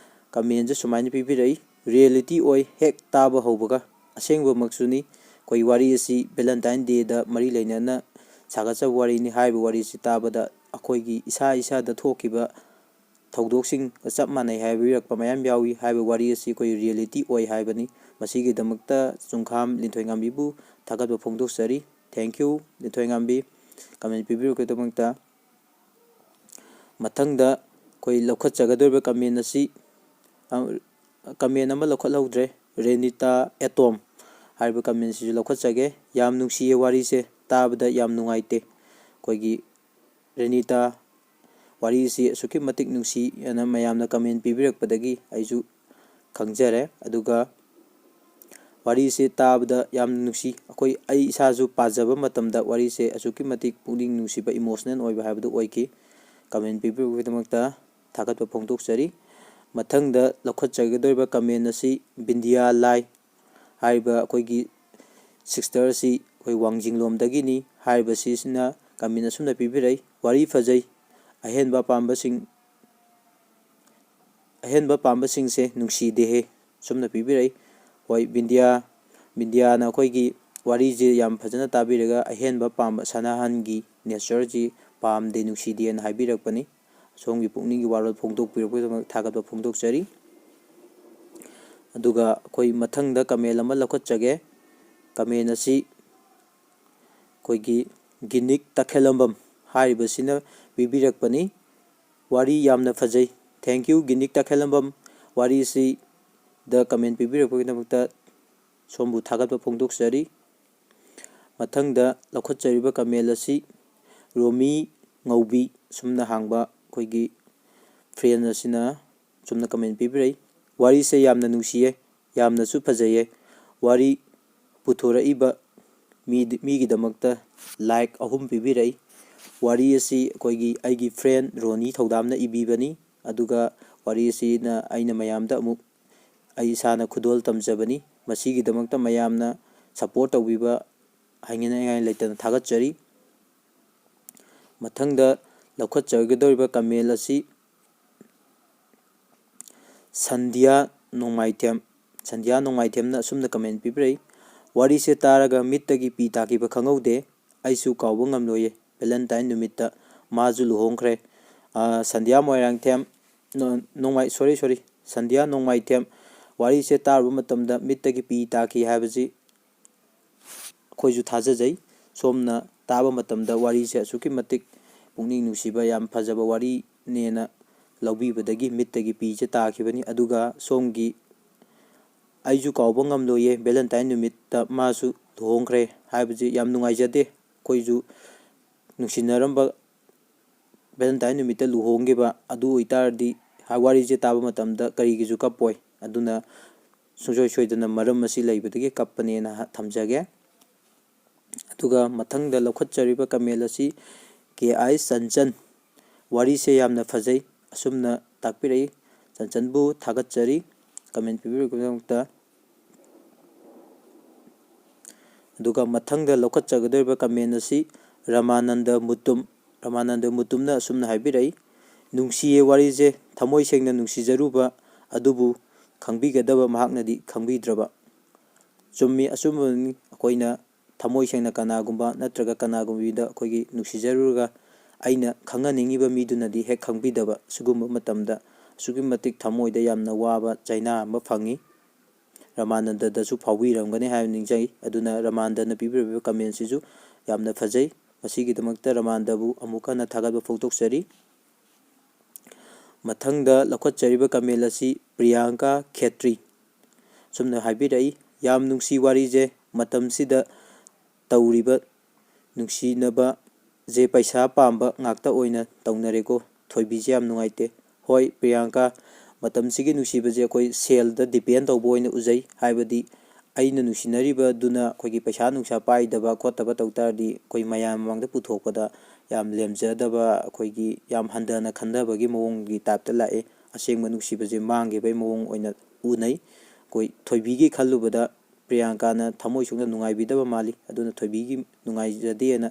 comment ꯁꯦ ꯁꯨꯃꯥꯏꯅ ꯄꯤꯕꯤꯔꯛꯏ, "Reality ꯑꯣꯏ ꯍꯦꯛ ꯇꯥꯕ ꯍꯧꯕꯒ, ꯑꯁꯦꯡꯕꯃꯛꯁꯨꯅꯤ꯫ ꯑꯩꯈꯣꯏ ꯋꯥꯔꯤ ꯑꯁꯤ Valentine Day ꯗ ꯃꯔꯤ ꯂꯩꯅꯅ ꯁꯥꯒꯠꯆꯕ ꯋꯥꯔꯤꯅꯤ꯫ ꯍꯥꯏꯔꯤꯕ ꯋꯥꯔꯤ ꯑꯁꯤ ꯇꯥꯕꯗ ꯑꯩꯈꯣꯏꯒꯤ ꯏꯁꯥ ꯏꯁꯥꯗ ꯊꯣꯛꯈꯤꯕ ꯊꯧꯗꯣꯛꯁꯤꯡꯒ ꯆꯞ ꯃꯥꯟꯅꯩ ꯍꯥꯏꯕꯤꯔꯛꯄ ꯃꯌꯥꯝ ꯌꯥꯎꯏ꯫ ꯍꯥꯏꯔꯤꯕ ꯋꯥꯔꯤ ꯑꯁꯤ ꯑꯩꯈꯣꯏ ꯔꯤꯌꯦꯂꯤꯇꯤ ꯑꯣꯏ ꯍꯥꯏꯕꯅꯤ꯫ ꯃꯁꯤꯒꯤꯗꯃꯛꯇ ꯆꯨꯡꯈꯥꯝ ꯂꯤꯟꯊꯣꯏꯉꯥꯝꯕꯤꯕꯨ ꯊꯥꯒꯠꯄ ꯐꯣꯡꯗꯣꯛꯆꯔꯤ꯫ Thank you, ꯂꯤꯟꯊꯣꯏꯉꯥꯝꯕꯤ, ꯀꯃꯦꯟ ꯄꯤꯕꯤꯔꯛꯄꯒꯤꯗꯃꯛꯇ꯫ ꯃꯊꯪꯗ ꯑꯩꯈꯣꯏ ꯂꯧꯈꯠꯆꯒꯗꯧꯔꯤꯕ ꯀꯃꯦꯟ ꯑꯁꯤ, ꯑ, ꯀꯃꯦꯟ ꯑꯃ ꯂꯧꯈꯠꯍꯧꯗ꯭ꯔꯦ꯫ ꯔꯦꯅꯤꯇꯥ ꯑꯦꯇꯣꯝ ꯍꯥꯏꯔꯤꯕ ꯀꯃꯦꯟꯁꯤꯁꯨ ꯂꯧꯈꯠꯆꯒꯦ꯫ "ꯌꯥꯝ ꯅꯨꯡꯁꯤꯌꯦ ꯋꯥꯔꯤꯁꯦ, ꯇꯥꯕꯗ ꯌꯥꯝ ꯅꯨꯡꯉꯥꯏꯇꯦ꯫ ꯑꯩꯈꯣꯏꯒꯤ ꯔꯦꯅꯤꯇꯥ, ꯋꯥꯔꯤꯁꯤ ꯑꯁꯨꯛꯀꯤ ꯃꯇꯤꯛ ꯅꯨꯡꯁꯤ" ꯑꯅ ꯃꯌꯥꯝꯅ ꯀꯃꯦꯟ ꯄꯤꯕꯤꯔꯛꯄꯗꯒꯤ ꯑꯩꯁꯨ ꯈꯪꯖꯔꯦ꯫ ꯑꯗꯨꯒ ꯋꯥꯔꯤꯁꯦ ꯇꯥꯕꯗ ꯌꯥꯝ ꯅꯨꯡꯁꯤ꯫ ꯑꯩꯈꯣꯏ, ꯑꯩ ꯏꯁꯥꯁꯨ ꯄꯥꯖꯕ ꯃꯇꯝꯗ ꯋꯥꯔꯤꯁꯦ ꯑꯁꯨꯛꯀꯤ ꯃꯇꯤꯛ ꯄꯨꯛꯅꯤꯡ ꯅꯨꯡꯁꯤꯕ, ꯏꯃꯣꯁꯅꯦꯜ ꯑꯣꯏꯕ ꯍꯥꯏꯕꯗꯨ ꯑꯣꯏꯈꯤ꯫ ꯀꯃꯦꯟ ꯄꯤꯕꯤꯔꯛꯄꯒꯤꯗꯃꯛꯇ ꯊꯥꯒꯠꯄ ꯐꯣꯡꯗꯣꯛꯆꯔꯤ꯫ ꯃꯊꯪꯗ ꯂꯧꯈꯠꯆꯒꯗꯧꯔꯤꯕ ꯀꯃꯦꯟ ꯑꯁꯤ ꯕꯤꯟꯗꯤꯌꯥ ꯂꯥꯏ ꯍꯥꯏꯔꯤꯕ ꯑꯩꯈꯣꯏꯒꯤ ꯁꯤꯁꯇꯔ ꯑꯁꯤ ꯑꯩꯈꯣꯏ ꯋꯥꯡꯖꯤꯡꯂꯣꯝꯗꯒꯤꯅꯤ꯫ ꯍꯥꯏꯔꯤꯕꯁꯤꯁꯤꯅ ꯀꯃꯦꯟ ꯑꯁꯨꯝꯅ ꯄꯤꯕꯤꯔꯛꯏ, "ꯋꯥꯔꯤ ꯐꯖꯩ, ꯑꯍꯦꯟꯕ ꯑꯄꯥꯝꯕꯁꯤꯡ, ꯑꯍꯦꯟꯕ ꯄꯥꯝꯕꯁꯤꯡꯁꯦ ꯅꯨꯡꯁꯤꯗꯦꯍꯦ" ꯁꯨꯝꯅ ꯄꯤꯕꯤꯔꯛꯏ꯫ ꯍꯣꯏ, ꯕꯤꯟꯗꯤꯌꯥ, ꯕꯤꯟꯗꯤꯌꯥꯅ ꯑꯩꯈꯣꯏꯒꯤ ꯋꯥꯔꯤꯁꯦ ꯌꯥꯝ ꯐꯖꯅ ꯇꯥꯕꯤꯔꯒ ꯑꯍꯦꯟꯕ ꯄꯥꯝꯕ, ꯁꯅꯥꯍꯟꯒꯤ ꯅꯦꯆꯔꯁꯤ ꯄꯥꯝꯗꯦ, ꯅꯨꯡꯁꯤꯗꯦꯅ ꯍꯥꯏꯕꯤꯔꯛꯄꯅꯤ꯫ ꯁꯣꯝꯒꯤ ꯄꯨꯛꯅꯤꯡꯒꯤ ꯋꯥꯔꯣꯜ ꯐꯣꯡꯗꯣꯛꯄꯤꯔꯛꯄꯒꯤꯗꯃꯛ ꯊꯥꯒꯠꯄ ꯐꯣꯡꯗꯣꯛꯆꯔꯤ꯫ ꯑꯗꯨꯒ ꯑꯩꯈꯣꯏ ꯃꯊꯪꯗ ꯀꯃꯦꯟ ꯑꯃ ꯂꯧꯈꯠꯆꯒꯦ꯫ ꯀꯃꯦꯟ ꯑꯁꯤ ꯑꯩꯈꯣꯏꯒꯤ ꯒꯤꯅꯤꯛ ꯇꯈꯦꯂꯝꯕꯝ ꯍꯥꯏꯔꯤꯕꯁꯤꯅ ꯄꯤꯕꯤꯔꯛꯄꯅꯤ꯫ "ꯋꯥꯔꯤ ꯌꯥꯝꯅ ꯐꯖꯩ"꯫ Thank you, ꯒꯤꯅꯤꯛ ꯇꯈꯦꯂꯝꯕꯝ, ꯋꯥꯔꯤꯁꯤꯗ ꯀꯃꯦꯟ ꯄꯤꯕꯤꯔꯛꯄꯒꯤꯗꯃꯛꯇ ꯁꯣꯝꯕꯨ ꯊꯥꯒꯠꯄ ꯐꯣꯡꯗꯣꯛꯆꯔꯤ꯫ ꯃꯊꯪꯗ ꯂꯧꯈꯠꯆꯔꯤꯕ ꯀꯃꯦꯟ ꯑꯁꯤ ꯔꯣꯃꯤ ꯉꯧꯕꯤ ꯁꯨꯝꯅ ꯍꯥꯡꯕ ꯑꯩꯈꯣꯏꯒꯤ ꯐ꯭ꯔꯦꯟ ꯑꯁꯤꯅ ꯆꯨꯝꯅ ꯀꯃꯦꯟ ꯄꯤꯕꯤꯔꯛꯏ, "ꯋꯥꯔꯤꯁꯦ ꯌꯥꯝꯅ ꯅꯨꯡꯁꯤꯌꯦ, ꯌꯥꯝꯅꯁꯨ ꯐꯖꯩꯌꯦ꯫ ꯋꯥꯔꯤ ꯄꯨꯊꯣꯔꯛꯏꯕ ꯃꯤ, ꯃꯤꯒꯤꯗꯃꯛꯇ ꯂꯥꯏꯛ ꯑꯍꯨꯝ ꯄꯤꯕꯤꯔꯛꯏ꯫ ꯋꯥꯔꯤ ꯑꯁꯤ ꯑꯩꯈꯣꯏꯒꯤ, ꯑꯩꯒꯤ ꯐ꯭ꯔꯦꯟ ꯔꯣꯅꯤ ꯊꯧꯗꯥꯝꯅ ꯏꯕꯤꯕꯅꯤ꯫ ꯑꯗꯨꯒ ꯋꯥꯔꯤ ꯑꯁꯤꯅ ꯑꯩꯅ ꯃꯌꯥꯝꯗ ꯑꯃꯨꯛ ꯑꯩ ꯏꯁꯥꯅ ꯈꯨꯗꯣꯜ ꯇꯝꯖꯕꯅꯤ꯫ ꯃꯁꯤꯒꯤꯗꯃꯛꯇ ꯃꯌꯥꯝꯅ ꯁꯄꯣꯔꯠ ꯇꯧꯕꯤꯕ ꯍꯥꯏꯅꯤꯡꯉꯥꯏ ꯂꯩꯇꯅ ꯊꯥꯒꯠꯆꯔꯤ"꯫ ꯃꯊꯪꯗ ꯂꯧꯈꯠꯆꯒꯗꯧꯔꯤꯕ ꯀꯃꯦꯟ ꯑꯁꯤ ꯁꯟꯙ꯭ꯌꯥ ꯅꯣꯡꯃꯥꯏꯊꯦꯝ, ꯁꯟꯙ꯭ꯌꯥ ꯅꯣꯡꯃꯥꯏꯊꯦꯝꯅ ꯑꯁꯨꯝꯅ ꯀꯃꯦꯟ ꯄꯤꯕꯤꯔꯛꯏ, "ꯋꯥꯔꯤꯁꯦ ꯇꯥꯔꯒ ꯃꯤꯠꯇꯒꯤ ꯄꯤ ꯇꯥꯈꯤꯕ ꯈꯪꯍꯧꯗꯦ꯫ ꯑꯩꯁꯨ ꯀꯥꯎꯕ ꯉꯝꯂꯣꯏꯌꯦ꯫ ꯚꯦꯂꯦꯟꯇꯥꯏꯟ ꯅꯨꯃꯤꯠꯇ ꯃꯥꯁꯨ ꯂꯨꯍꯣꯡꯈ꯭ꯔꯦ"꯫ ꯑ, ꯁꯟꯙ꯭ꯌꯥ ꯃꯣꯏꯔꯥꯡꯊꯦꯝ, ꯅꯣ-, ꯅꯣꯡꯃꯥꯏ-, sorry, sorry, ꯁꯟꯙ꯭ꯌꯥ ꯅꯣꯡꯃꯥꯏꯊꯦꯝ ꯋꯥꯔꯤꯁꯦ ꯇꯥꯔꯨꯕ ꯃꯇꯝꯗ ꯃꯤꯠꯇꯒꯤ ꯄꯤ ꯇꯥꯈꯤ ꯍꯥꯏꯕꯁꯤ ꯑꯩꯈꯣꯏꯁꯨ ꯊꯥꯖꯖꯩ꯫ ꯁꯣꯝꯅ ꯇꯥꯕ ꯃꯇꯝꯗ ꯋꯥꯔꯤꯁꯦ ꯑꯁꯨꯛꯀꯤ ꯃꯇꯤꯛ ꯄꯨꯛꯅꯤꯡ ꯅꯨꯡꯁꯤꯕ, ꯌꯥꯝ ꯐꯖꯕ ꯋꯥꯔꯤꯅꯦꯅ ꯂꯧꯕꯤꯕꯗꯒꯤ ꯃꯤꯠꯇꯒꯤ ꯄꯤꯁꯦ ꯇꯥꯈꯤꯕꯅꯤ꯫ ꯑꯗꯨꯒ ꯁꯣꯝꯒꯤ "ꯑꯩꯁꯨ ꯀꯥꯎꯕ ꯉꯝꯂꯣꯏꯌꯦ, ꯚꯦꯂꯦꯟꯇꯥꯏꯟ ꯅꯨꯃꯤꯠꯇ ꯃꯥꯁꯨ ꯂꯨꯍꯣꯡꯈ꯭ꯔꯦ" ꯍꯥꯏꯕꯁꯤ ꯌꯥꯝ ꯅꯨꯡꯉꯥꯏꯖꯗꯦ꯫ ꯑꯩꯈꯣꯏꯁꯨ ꯅꯨꯡꯁꯤꯅꯔꯝꯕ ꯚꯦꯂꯦꯟꯇꯥꯏꯟ ꯅꯨꯃꯤꯠꯇ ꯂꯨꯍꯣꯡꯈꯤꯕ ꯑꯗꯨ ꯑꯣꯏꯇꯥꯔꯗꯤ ꯋꯥꯔꯤꯁꯦ ꯇꯥꯕ ꯃꯇꯝꯗ ꯀꯔꯤꯒꯤꯁꯨ ꯀꯞꯄꯣꯏ꯫ ꯑꯗꯨꯅ ꯁꯨꯡꯁꯣꯏ ꯁꯣꯏꯗꯅ ꯃꯔꯝ ꯑꯁꯤ ꯂꯩꯕꯗꯒꯤ ꯀꯞꯄꯅꯦꯅ ꯍ-, ꯊꯝꯖꯒꯦ꯫ ꯑꯗꯨꯒ ꯃꯊꯪꯗ ꯂꯧꯈꯠꯆꯔꯤꯕ ꯀꯃꯦꯟ ꯑꯁꯤ ꯀꯦ ꯑꯥꯏ ꯆꯟꯆꯟ, "ꯋꯥꯔꯤꯁꯦ ꯌꯥꯝꯅ ꯐꯖꯩ" ꯑꯁꯨꯝꯅ ꯇꯥꯛꯄꯤꯔꯛꯏ꯫ ꯆꯟꯆꯟꯕꯨ ꯊꯥꯒꯠꯆꯔꯤ ꯀꯃꯦꯟ ꯄꯤꯕꯤꯔꯛꯄꯒꯤꯗꯃꯛꯇ꯫ ꯑꯗꯨꯒ ꯃꯊꯪꯗ ꯂꯧꯈꯠꯆꯒꯗꯧꯔꯤꯕ ꯀꯃꯦꯟ ꯑꯁꯤ ꯔꯃꯥꯅꯟꯗ ꯃꯨꯇꯨꯝ, ꯔꯃꯥꯅꯟꯗ ꯃꯨꯇꯨꯝꯅ ꯑꯁꯨꯝꯅ ꯍꯥꯏꯕꯤꯔꯛꯏ, "ꯅꯨꯡꯁꯤꯌꯦ ꯋꯥꯔꯤꯁꯦ, ꯊꯃꯣꯏ ꯁꯦꯡꯅ ꯅꯨꯡꯁꯤꯖꯔꯨꯕ ꯑꯗꯨꯕꯨ ꯈꯪꯕꯤꯒꯗꯕ ꯃꯍꯥꯛꯅꯗꯤ ꯈꯪꯕꯤꯗ꯭ꯔꯕ"꯫ ꯆꯨꯝꯃꯤ, ꯑꯆꯨꯝꯕꯅꯤ꯫ ꯑꯩꯈꯣꯏꯅ ꯊꯃꯣꯏ ꯁꯦꯡꯅ ꯀꯅꯥꯒꯨꯝꯕ ꯅꯠꯇ꯭ꯔꯒ ꯀꯅꯥꯒꯨꯝꯕꯤꯗ ꯑꯩꯈꯣꯏꯒꯤ ꯅꯨꯡꯁꯤꯖꯔꯨꯔꯒ ꯑꯩꯅ ꯈꯪꯍꯟꯅꯤꯡꯉꯤꯕ ꯃꯤꯗꯨꯅꯗꯤ ꯍꯦꯛ ꯈꯪꯕꯤꯗꯕ, ꯁꯤꯒꯨꯝꯕ ꯃꯇꯝꯗ ꯑꯁꯨꯛꯀꯤ ꯃꯇꯤꯛ ꯊꯃꯣꯏꯗ ꯌꯥꯝꯅ ꯋꯥꯕ ꯆꯩꯅꯥ ꯑꯃ ꯐꯪꯉꯤ꯫ ꯔꯃꯥꯅꯟꯗꯗꯁꯨ ꯐꯥꯎꯕꯤꯔꯝꯒꯅꯤ ꯍꯥꯏꯅ ꯅꯤꯡꯖꯩ꯫ ꯑꯗꯨꯅ ꯔꯃꯥꯅꯟꯗꯅ ꯄꯤꯕꯤꯔꯤꯕ ꯀꯃꯦꯟꯁꯤꯁꯨ ꯌꯥꯝꯅ ꯐꯖꯩ꯫ ꯃꯁꯤꯒꯤꯗꯃꯛꯇ ꯔꯃꯥꯅꯟꯗꯕꯨ ꯑꯃꯨꯛ ꯍꯟꯅ ꯊꯥꯒꯠꯄ ꯐꯣꯡꯗꯣꯛꯆꯔꯤ꯫ ꯃꯊꯪꯗ ꯂꯧꯈꯠꯆꯔꯤꯕ ꯀꯃꯦꯟ ꯑꯁꯤ ꯄ꯭ꯔꯤꯌꯥꯡꯀꯥ ꯈꯦꯇ꯭ꯔꯤ꯫ ꯁꯨꯝꯅ ꯍꯥꯏꯕꯤꯔꯛꯏ, "ꯌꯥꯝ ꯅꯨꯡꯁꯤ ꯋꯥꯔꯤꯁꯦ, ꯃꯇꯝꯁꯤꯗ ꯇꯧꯔꯤꯕ ꯅꯨꯡꯁꯤꯅꯕꯁꯦ ꯄꯩꯁꯥ ꯄꯥꯝꯕ ꯉꯥꯛꯇ ꯑꯣꯏꯅ ꯇꯧꯅꯔꯦꯀꯣ꯫ ꯊꯣꯏꯕꯤꯁꯦ ꯌꯥꯝ ꯅꯨꯡꯉꯥꯏꯇꯦ"꯫ ꯍꯣꯏ ꯄ꯭ꯔꯤꯌꯥꯡꯀꯥ, ꯃꯇꯝꯁꯤꯒꯤ ꯅꯨꯡꯁꯤꯕꯁꯦ ꯑꯩꯈꯣꯏ ꯁꯦꯜꯗ depend ꯇꯧꯕ ꯑꯣꯏꯅ ꯎꯖꯩ꯫ ꯍꯥꯏꯕꯗꯤ ꯑꯩꯅ ꯅꯨꯡꯁꯤꯅꯔꯤꯕꯗꯨꯅ ꯑꯩꯈꯣꯏꯒꯤ ꯄꯩꯁꯥ ꯅꯨꯡꯁꯥ ꯄꯥꯏꯗꯕ ꯈꯣꯠꯇꯕ ꯇꯧ ꯇꯥꯔꯗꯤ ꯑꯩꯈꯣꯏ ꯃꯌꯥꯝ ꯃꯃꯥꯡꯗ ꯄꯨꯊꯣꯛꯄꯗ ꯌꯥꯝ ꯂꯦꯝꯖꯗꯕ, ꯑꯩꯈꯣꯏꯒꯤ ꯌꯥꯝ ꯍꯟꯊꯅ ꯈꯟꯊꯕꯒꯤ ꯃꯑꯣꯡꯒꯤ type ꯇ ꯂꯥꯛꯑꯦ꯫ ꯑꯁꯦꯡꯕ ꯅꯨꯡꯁꯤꯕꯁꯦ ꯃꯥꯡꯈꯤꯕꯒꯤ ꯃꯑꯣꯡ ꯑꯣꯏꯅ ꯎꯅꯩ꯫ ꯑꯩꯈꯣꯏ ꯊꯣꯏꯕꯤꯒꯤ ꯈꯜꯂꯨꯕꯗ ꯄ꯭ꯔꯤꯌꯥꯡꯀꯥꯅ ꯊꯃꯣꯏ ꯁꯣꯛꯅ ꯅꯨꯡꯉꯥꯏꯕꯤꯗꯕ ꯃꯥꯜꯂꯤ꯫ ꯑꯗꯨꯅ ꯊꯣꯏꯕꯤꯒꯤ ꯅꯨꯡꯉꯥꯏꯖꯗꯦꯅ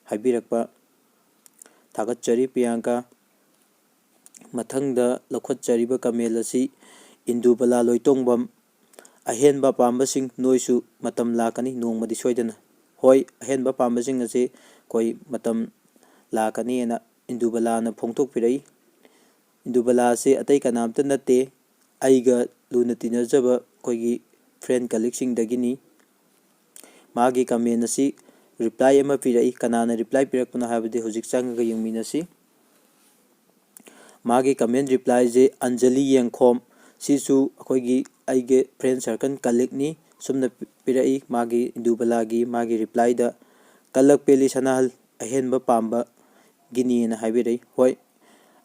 ꯍꯥꯏꯕꯤꯔꯛꯄ ꯊꯥꯒꯠꯆꯔꯤ ꯄ꯭ꯔꯤꯌꯥꯡꯀꯥ꯫ ꯃꯊꯪꯗ ꯂꯧꯈꯠꯆꯔꯤꯕ ꯀꯃꯦꯟ ꯑꯁꯤ ꯏꯟꯗꯨꯕꯂꯥ ꯂꯣꯏꯇꯣꯡꯕꯝ, "ꯑꯍꯦꯟꯕ ꯄꯥꯝꯕꯁꯤꯡ, ꯅꯣꯏꯁꯨ ꯃꯇꯝ ꯂꯥꯛꯀꯅꯤ ꯅꯣꯡꯃꯗꯤ ꯁꯣꯏꯗꯅ"꯫ ꯍꯣꯏ, ꯑꯍꯦꯟꯕ ꯄꯥꯝꯕꯁꯤꯡ ꯑꯁꯤ ꯑꯩꯈꯣꯏ ꯃꯇꯝ ꯂꯥꯛꯀꯅꯤꯅ ꯏꯟꯗꯨꯕꯂꯥꯅ ꯐꯣꯡꯗꯣꯛꯄꯤꯔꯛꯏ꯫ ꯏꯟꯗꯨꯕꯂꯥ ꯑꯁꯤ ꯑꯇꯩ ꯀꯅꯥꯝꯇ ꯅꯠꯇꯦ, ꯑꯩꯒ ꯂꯨꯅ ꯇꯤꯟꯅꯖꯕ ꯑꯩꯈꯣꯏꯒꯤ friend colleagueꯁꯤꯡꯗꯒꯤꯅꯤ꯫ ꯃꯥꯒꯤ comment ꯑꯁꯤ reply ꯑꯃ ꯄꯤꯔꯛꯏ꯫ ꯀꯅꯥꯅ reply ꯄꯤꯔꯛꯄꯅꯣ ꯍꯥꯏꯕꯗꯤ ꯍꯧꯖꯤꯛ ꯆꯪꯉꯒ ꯌꯦꯡꯃꯤꯟꯅꯁꯤ꯫ ꯃꯥꯒꯤ comment replyꯁꯦ ꯑꯟꯖꯂꯤ ꯌꯦꯡꯈꯣꯝ, ꯁꯤꯁꯨ ꯑꯩꯈꯣꯏꯒꯤ ꯑꯩꯒꯤ friend circle colleagueꯅꯤ꯫ ꯁꯨꯝꯅ ꯄꯤ-, ꯄꯤꯔꯛꯏ ꯃꯥꯒꯤ ꯏꯟꯗꯨꯕꯂꯥꯒꯤ ꯃꯥꯒꯤ replyꯗ, "ꯀꯜꯂꯛ ꯄꯦꯜꯂꯤ ꯁꯅꯥꯍꯜ, ꯑꯍꯦꯟꯕ ꯄꯥꯝꯕꯒꯤꯅꯤꯅ" ꯍꯥꯏꯕꯤꯔꯛꯏ꯫ ꯍꯣꯏ,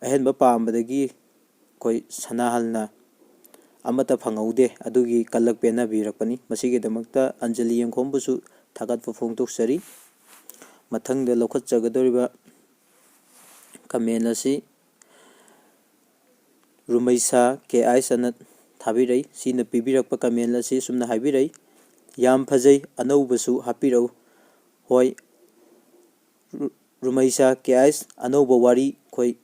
ꯑꯍꯦꯟꯕ ꯄꯥꯝꯕꯗꯒꯤ ꯑꯩꯈꯣꯏ ꯁꯅꯥꯍꯜꯅ ꯑꯃꯠꯇ ꯐꯪꯍꯧꯗꯦ, ꯑꯗꯨꯒꯤ ꯀꯜꯂꯛ ꯄꯦꯟꯅꯕꯤꯔꯛꯄꯅꯤ꯫ ꯃꯁꯤꯒꯤꯗꯃꯛꯇ ꯑꯟꯖꯂꯤ ꯌꯦꯡꯈꯣꯝꯕꯨꯁꯨ ꯊꯥꯒꯠꯄ ꯐꯣꯡꯗꯣꯛꯆꯔꯤ꯫ ꯃꯊꯪꯗ ꯂꯧꯈꯠꯆꯒꯗꯧꯔꯤꯕ comment ꯑꯁꯤ ꯔꯨꯃꯩꯁꯥ ꯀꯦ ꯑꯥꯏꯁ ꯑꯅ ꯊꯥꯕꯤꯔꯛꯏ꯫ ꯁꯤꯅ ꯄꯤꯕꯤꯔꯛꯄ comment ꯑꯁꯤ ꯁꯨꯝꯅ ꯍꯥꯏꯕꯤꯔꯛꯏ, "ꯌꯥꯝ ꯐꯖꯩ, ꯑꯅꯧꯕꯁꯨ ꯍꯥꯞꯄꯤꯔꯛꯎ"꯫ ꯍꯣꯏ, ꯔꯨ-, ꯔꯨꯃꯩꯁꯥ ꯀꯦ ꯑꯥꯏꯁ ꯑꯅꯧꯕ ꯋꯥꯔꯤ, ꯑꯩꯈꯣꯏ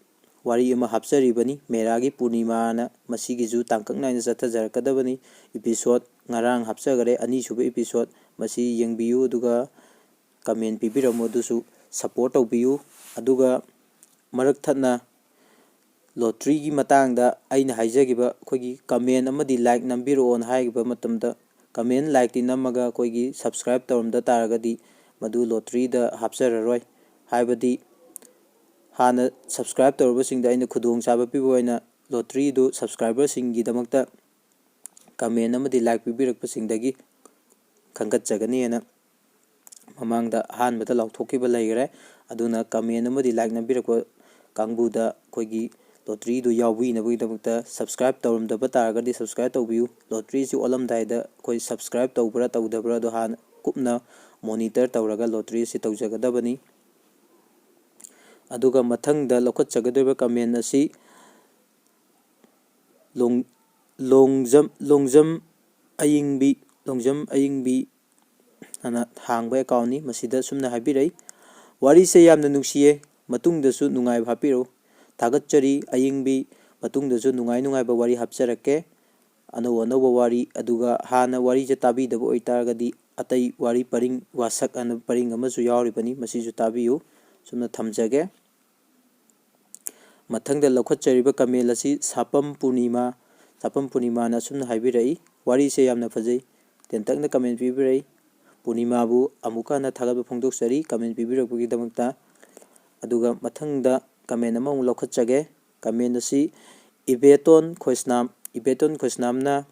ꯋꯥꯔꯤ ꯑꯃ ꯍꯥꯞꯆꯔꯤꯕꯅꯤ, ꯃꯦꯔꯥꯒꯤ ꯄꯨꯔꯅꯤꯃꯥꯅ꯫ ꯃꯁꯤꯒꯤꯁꯨ ꯇꯥꯡꯀꯛ ꯅꯥꯏꯅ ꯆꯠꯊꯖꯔꯛꯀꯗꯕꯅꯤ꯫ Episode ꯉꯔꯥꯡ ꯍꯥꯞꯆꯈꯔꯦ, ꯑꯅꯤꯁꯨꯕ episode꯫ ꯃꯁꯤ ꯌꯦꯡꯕꯤꯌꯨ, ꯑꯗꯨꯒ comment ꯄꯤꯕꯤꯔꯝꯃꯨ, ꯑꯗꯨꯁꯨ support ꯇꯧꯕꯤꯌꯨ꯫ ꯑꯗꯨꯒ ꯃꯔꯛ ꯊꯠꯅ lotteryꯒꯤ ꯃꯇꯥꯡꯗ ꯑꯩꯅ ꯍꯥꯏꯖꯈꯤꯕ, ꯑꯩꯈꯣꯏꯒꯤ comment ꯑꯃꯗꯤ like ꯅꯝꯕꯤꯔꯛꯑꯣꯅ ꯍꯥꯏꯈꯤꯕ ꯃꯇꯝꯗ, comment likeꯇꯤ ꯅꯝꯃꯒ ꯑꯩꯈꯣꯏꯒꯤ subscribe ꯇꯧꯔꯝꯗ ꯇꯥꯔꯒꯗꯤ ꯃꯗꯨ lotteryꯗ ꯍꯥꯞꯆꯔꯔꯣꯏ꯫ ꯍꯥꯏꯕꯗꯤ ꯍꯥꯟꯅ subscribe ꯇꯧꯔꯕꯁꯤꯡꯗ ꯑꯩꯅ ꯈꯨꯗꯣꯡꯆꯥꯕ ꯄꯤꯕ ꯑꯣꯏꯅ lotteryꯗꯨ subscriberꯁꯤꯡꯒꯤꯗꯃꯛꯇ comment ꯑꯃꯗꯤ like ꯄꯤꯕꯤꯔꯛꯄꯁꯤꯡꯗꯒꯤ ꯈꯟꯒꯠꯆꯒꯅꯤ ꯍꯥꯏꯅ ꯃꯃꯥꯡꯗ ꯑꯍꯥꯟꯕꯗ ꯂꯥꯎꯊꯣꯛꯈꯤꯕ ꯂꯩꯈ꯭ꯔꯦ꯫ ꯑꯗꯨꯅ comment ꯑꯃꯗꯤ like ꯅꯝꯕꯤꯔꯛꯄ ꯀꯥꯡꯕꯨꯗ ꯑꯩꯈꯣꯏꯒꯤ lotteryꯗꯨ ꯌꯥꯎꯕꯤꯅꯕꯒꯤꯗꯃꯛꯇ subscribe ꯇꯧꯔꯝꯗꯕ ꯇꯥꯔꯒꯗꯤ subscribe ꯇꯧꯕꯤꯌꯨ꯫ Lotteryꯁꯤ ꯑꯣꯜꯂꯝꯗꯥꯏꯗ ꯑꯩꯈꯣꯏ subscribe ꯇꯧꯕ꯭ꯔꯥ ꯇꯧꯗꯕ꯭ꯔꯥ ꯑꯗꯨ ꯍꯥꯟꯅ ꯀꯨꯞꯅ monitor ꯇꯧꯔꯒ lotteryꯁꯤ ꯇꯧꯖꯒꯗꯕꯅꯤ꯫ ꯑꯗꯨꯒ ꯃꯊꯪꯗ ꯂꯧꯈꯠꯆꯒꯗꯧꯔꯤꯕ comment ꯑꯁꯤ ꯂꯣꯡ-, ꯂꯣꯡꯖꯝ, ꯂꯣꯡꯖꯝ ꯑꯌꯤꯡꯕꯤ, ꯂꯣꯡꯖꯝ ꯑꯌꯤꯡꯕꯤ ꯑꯅ ꯍꯥꯡꯕ accountꯅꯤ꯫ ꯃꯁꯤꯗ ꯁꯨꯝꯅ ꯍꯥꯏꯕꯤꯔꯛꯏ, "ꯋꯥꯔꯤꯁꯦ ꯌꯥꯝꯅ ꯅꯨꯡꯁꯤꯌꯦ, ꯃꯇꯨꯡꯗꯁꯨ ꯅꯨꯡꯉꯥꯏꯕ ꯍꯥꯞꯄꯤꯔꯛꯎ꯫ ꯊꯥꯒꯠꯆꯔꯤ ꯑꯌꯤꯡꯕꯤ, ꯃꯇꯨꯡꯗꯁꯨ ꯅꯨꯡꯉꯥꯏ ꯅꯨꯡꯉꯥꯏꯕ ꯋꯥꯔꯤ ꯍꯥꯞꯆꯔꯛꯀꯦ꯫ ꯑꯅꯧ ꯑꯅꯧꯕ ꯋꯥꯔꯤ, ꯑꯗꯨꯒ ꯍꯥꯟꯅ ꯋꯥꯔꯤꯁꯦ ꯇꯥꯕꯤꯗꯕ ꯑꯣꯏꯇꯥꯔꯒꯗꯤ ꯑꯇꯩ ꯋꯥꯔꯤ ꯄꯔꯤꯡ, ꯋꯥꯁꯛ ꯑꯅ ꯄꯔꯤꯡ ꯑꯃꯁꯨ ꯌꯥꯎꯔꯤꯕꯅꯤ, ꯃꯁꯤꯁꯨ ꯇꯥꯕꯤꯌꯨ꯫ ꯁꯨꯝꯅ ꯊꯝꯖꯒꯦ"꯫ ꯃꯊꯪꯗ ꯂꯧꯈꯠꯆꯔꯤꯕ comment ꯑꯁꯤ ꯁꯥꯄꯝ ꯄꯨꯔꯅꯤꯃꯥ, ꯁꯥꯄꯝ ꯄꯨꯔꯅꯤꯃꯥꯅ ꯑꯁꯨꯝꯅ ꯍꯥꯏꯕꯤꯔꯛꯏ, "ꯋꯥꯔꯤꯁꯦ ꯌꯥꯝꯅ ꯐꯖꯩ, ꯇꯦꯟꯇꯛꯅ comment ꯄꯤꯕꯤꯔꯛꯏ꯫ ꯄꯨꯔꯅꯤꯃꯥꯕꯨ ꯑꯃꯨꯛꯀ ꯍꯟꯅ ꯊꯥꯒꯠꯄ ꯐꯣꯡꯗꯣꯛꯆꯔꯤ comment ꯄꯤꯕꯤꯔꯛꯄꯒꯤꯗꯃꯛꯇ"꯫ ꯑꯗꯨꯒ ꯃꯊꯪꯗ comment ꯑꯃꯃꯨꯛ ꯂꯧꯈꯠꯆꯒꯦ꯫ Comment ꯑꯁꯤ ꯏꯕꯦꯇꯣꯟ ꯈꯣꯏꯁꯅꯥꯝ, ꯏꯕꯦꯇꯣꯟ ꯈꯣꯏꯁꯅꯥꯝꯅ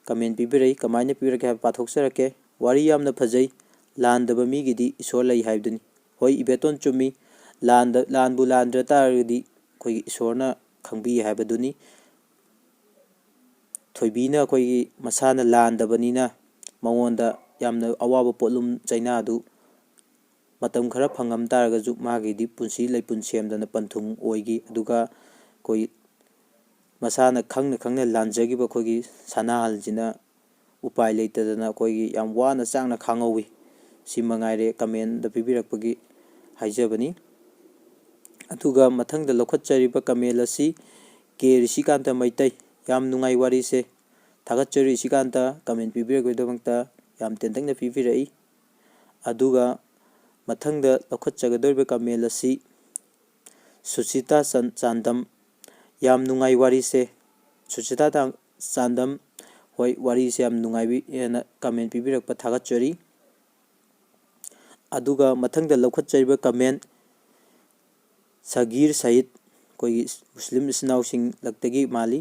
comment ꯄꯤꯕꯤꯔꯛꯏ꯫ ꯀꯃꯥꯏꯅ ꯄꯤꯕꯤꯔꯛꯀꯦ ꯍꯥꯏꯕ ꯄꯥꯊꯣꯛꯆꯔꯛꯀꯦ꯫ "ꯋꯥꯔꯤ ꯌꯥꯝꯅ ꯐꯖꯩ꯫ ꯂꯥꯟꯗꯕ ꯃꯤꯒꯤꯗꯤ ꯏꯁꯣꯔ ꯂꯩ ꯍꯥꯏꯕꯗꯨꯅꯤ"꯫ ꯍꯣꯏ, ꯏꯕꯦꯇꯣꯟ ꯆꯨꯝꯃꯤ꯫ ꯂꯥꯟꯗ-, ꯂꯥꯟꯕꯨ ꯂꯥꯟꯗ꯭ꯔ ꯇꯥꯔꯒꯗꯤ ꯑꯩꯈꯣꯏꯒꯤ ꯏꯁꯣꯔꯅ ꯈꯪꯕꯤ ꯍꯥꯏꯕꯗꯨꯅꯤ꯫ ꯊꯣꯏꯕꯤꯅ ꯑꯩꯈꯣꯏꯒꯤ ꯃꯁꯥꯅ ꯂꯥꯟꯗꯕꯅꯤꯅ ꯃꯉꯣꯟꯗ ꯌꯥꯝꯅ ꯑꯋꯥꯕ ꯄꯣꯠꯂꯨꯝ ꯆꯩꯅꯥꯗꯨ ꯃꯇꯝ ꯈꯔ ꯐꯪꯉꯝ ꯇꯥꯔꯒꯁꯨ ꯃꯥꯒꯤꯗꯤ ꯄꯨꯟꯁꯤ ꯂꯩꯄꯨꯟ ꯁꯦꯝꯗꯅ ꯄꯟꯊꯨꯡ ꯑꯣꯏꯈꯤ꯫ ꯑꯗꯨꯒ ꯑꯩꯈꯣꯏ ꯃꯁꯥꯅ ꯈꯪꯅ ꯈꯪꯅ ꯂꯥꯟꯖꯈꯤꯕ ꯑꯩꯈꯣꯏꯒꯤ ꯁꯅꯥꯍꯜꯁꯤꯅ ꯎꯄꯥꯏ ꯂꯩꯇꯗꯅ ꯑꯩꯈꯣꯏꯒꯤ ꯌꯥꯝ ꯋꯥꯅ ꯆꯥꯛꯅ ꯈꯥꯡꯍꯧꯋꯤ꯫ ꯁꯤ ꯃꯉꯥꯏꯔꯦ comment ꯄꯤꯕꯤꯔꯛꯄꯒꯤ ꯍꯥꯏꯖꯕꯅꯤ꯫ ꯑꯗꯨꯒ ꯃꯊꯪꯗ ꯂꯧꯈꯠꯆꯔꯤꯕ comment ꯑꯁꯤ ꯀꯦ ꯔꯤꯁꯤꯀꯥꯟꯇ ꯃꯩꯇꯩ꯫ "ꯌꯥꯝ ꯅꯨꯡꯉꯥꯏ ꯋꯥꯔꯤꯁꯦ꯫ ꯊꯥꯒꯠꯆꯔꯤ ꯔꯤꯁꯤꯀꯥꯟꯇ comment ꯄꯤꯕꯤꯔꯛꯄꯒꯤꯗꯃꯛꯇ", ꯌꯥꯝ ꯇꯦꯟꯇꯛꯅ ꯄꯤꯕꯤꯔꯛꯏ꯫ ꯑꯗꯨꯒ ꯃꯊꯪꯗ ꯂꯧꯈꯠꯆꯒꯗꯧꯔꯤꯕ comment ꯑꯁꯤ ꯁꯨꯆꯤꯇꯥ ꯆꯟ-, ꯆꯥꯟꯗꯝ꯫ "ꯌꯥꯝ ꯅꯨꯡꯉꯥꯏ ꯋꯥꯔꯤꯁꯦ"꯫ ꯁꯨꯆꯤꯇꯥ ꯇꯥ-, ꯆꯥꯟꯗꯝ ꯍꯣꯏ, ꯋꯥꯔꯤꯁꯦ ꯌꯥꯝ ꯅꯨꯡꯉꯥꯏꯕꯤ ꯍꯥꯏꯅ comment ꯄꯤꯕꯤꯔꯛꯄ ꯊꯥꯒꯠꯆꯔꯤ꯫ ꯑꯗꯨꯒ ꯃꯊꯪꯗ ꯂꯧꯈꯠꯆꯔꯤꯕ comment ꯁꯒꯤꯔ ꯁꯌꯤꯗ, ꯑꯩꯈꯣꯏꯒꯤ ꯃꯨꯁꯂꯤꯝ ꯏꯆꯤꯟ ꯏꯅꯥꯎꯁꯤꯡ ꯂꯛꯇꯒꯤ ꯃꯥꯜꯂꯤ꯫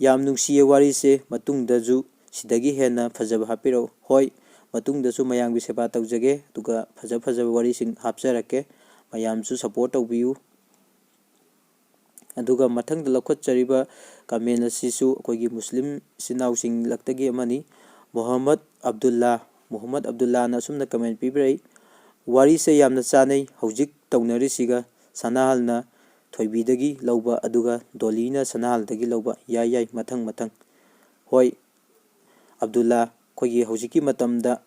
"ꯌꯥꯝ ꯅꯨꯡꯁꯤꯌꯦ ꯋꯥꯔꯤꯁꯦ, ꯃꯇꯨꯡꯗꯁꯨ ꯁꯤꯗꯒꯤ ꯍꯦꯟꯅ ꯐꯖꯕ ꯍꯥꯞꯄꯤꯔꯛꯎ"꯫ ꯍꯣꯏ, ꯃꯇꯨꯡꯗꯁꯨ ꯃꯌꯥꯝꯒꯤ ꯁꯦꯕꯥ ꯇꯧꯖꯒꯦ, ꯑꯗꯨꯒ ꯐꯖ ꯐꯖꯕ ꯋꯥꯔꯤꯁꯤꯡ ꯍꯥꯞꯆꯔꯛꯀꯦ꯫ ꯃꯌꯥꯝꯁꯨ support ꯇꯧꯕꯤꯌꯨ꯫ ꯑꯗꯨꯒ ꯃꯊꯪꯗ ꯂꯧꯈꯠꯆꯔꯤꯕ comment ꯑꯁꯤꯁꯨ ꯑꯩꯈꯣꯏꯒꯤ ꯃꯨꯁꯂꯤꯝ ꯏꯆꯤꯟ ꯏꯅꯥꯎꯁꯤꯡ ꯂꯛꯇꯒꯤ ꯑꯃꯅꯤ, ꯃꯣꯍꯝꯃꯗ ꯑꯕꯗꯨꯜꯂꯥ꯫ ꯃꯣꯍꯝꯃꯗ ꯑꯕꯗꯨꯜꯂꯥꯅ ꯑꯁꯨꯝꯅ comment ꯄꯤꯕꯤꯔꯛꯏ, "ꯋꯥꯔꯤꯁꯦ ꯌꯥꯝꯅ ꯆꯥꯅꯩ꯫ ꯍꯧꯖꯤꯛ ꯇꯧꯅꯔꯤꯁꯤꯒ ꯁꯅꯥꯍꯜꯅ ꯊꯣꯏꯕꯤꯗꯒꯤ ꯂꯧꯕ, ꯑꯗꯨꯒ ꯗꯣꯂꯤꯅ ꯁꯅꯥꯍꯜꯗꯒꯤ ꯂꯧꯕ꯫ ꯌꯥꯏ, ꯌꯥꯏ, ꯃꯊꯪ, ꯃꯊꯪ"꯫ ꯍꯣꯏ, ꯑꯕꯗꯨꯜꯂꯥ, ꯑꯩꯈꯣꯏꯒꯤ ꯍꯧꯖꯤꯛꯀꯤ ꯃꯇꯝꯗ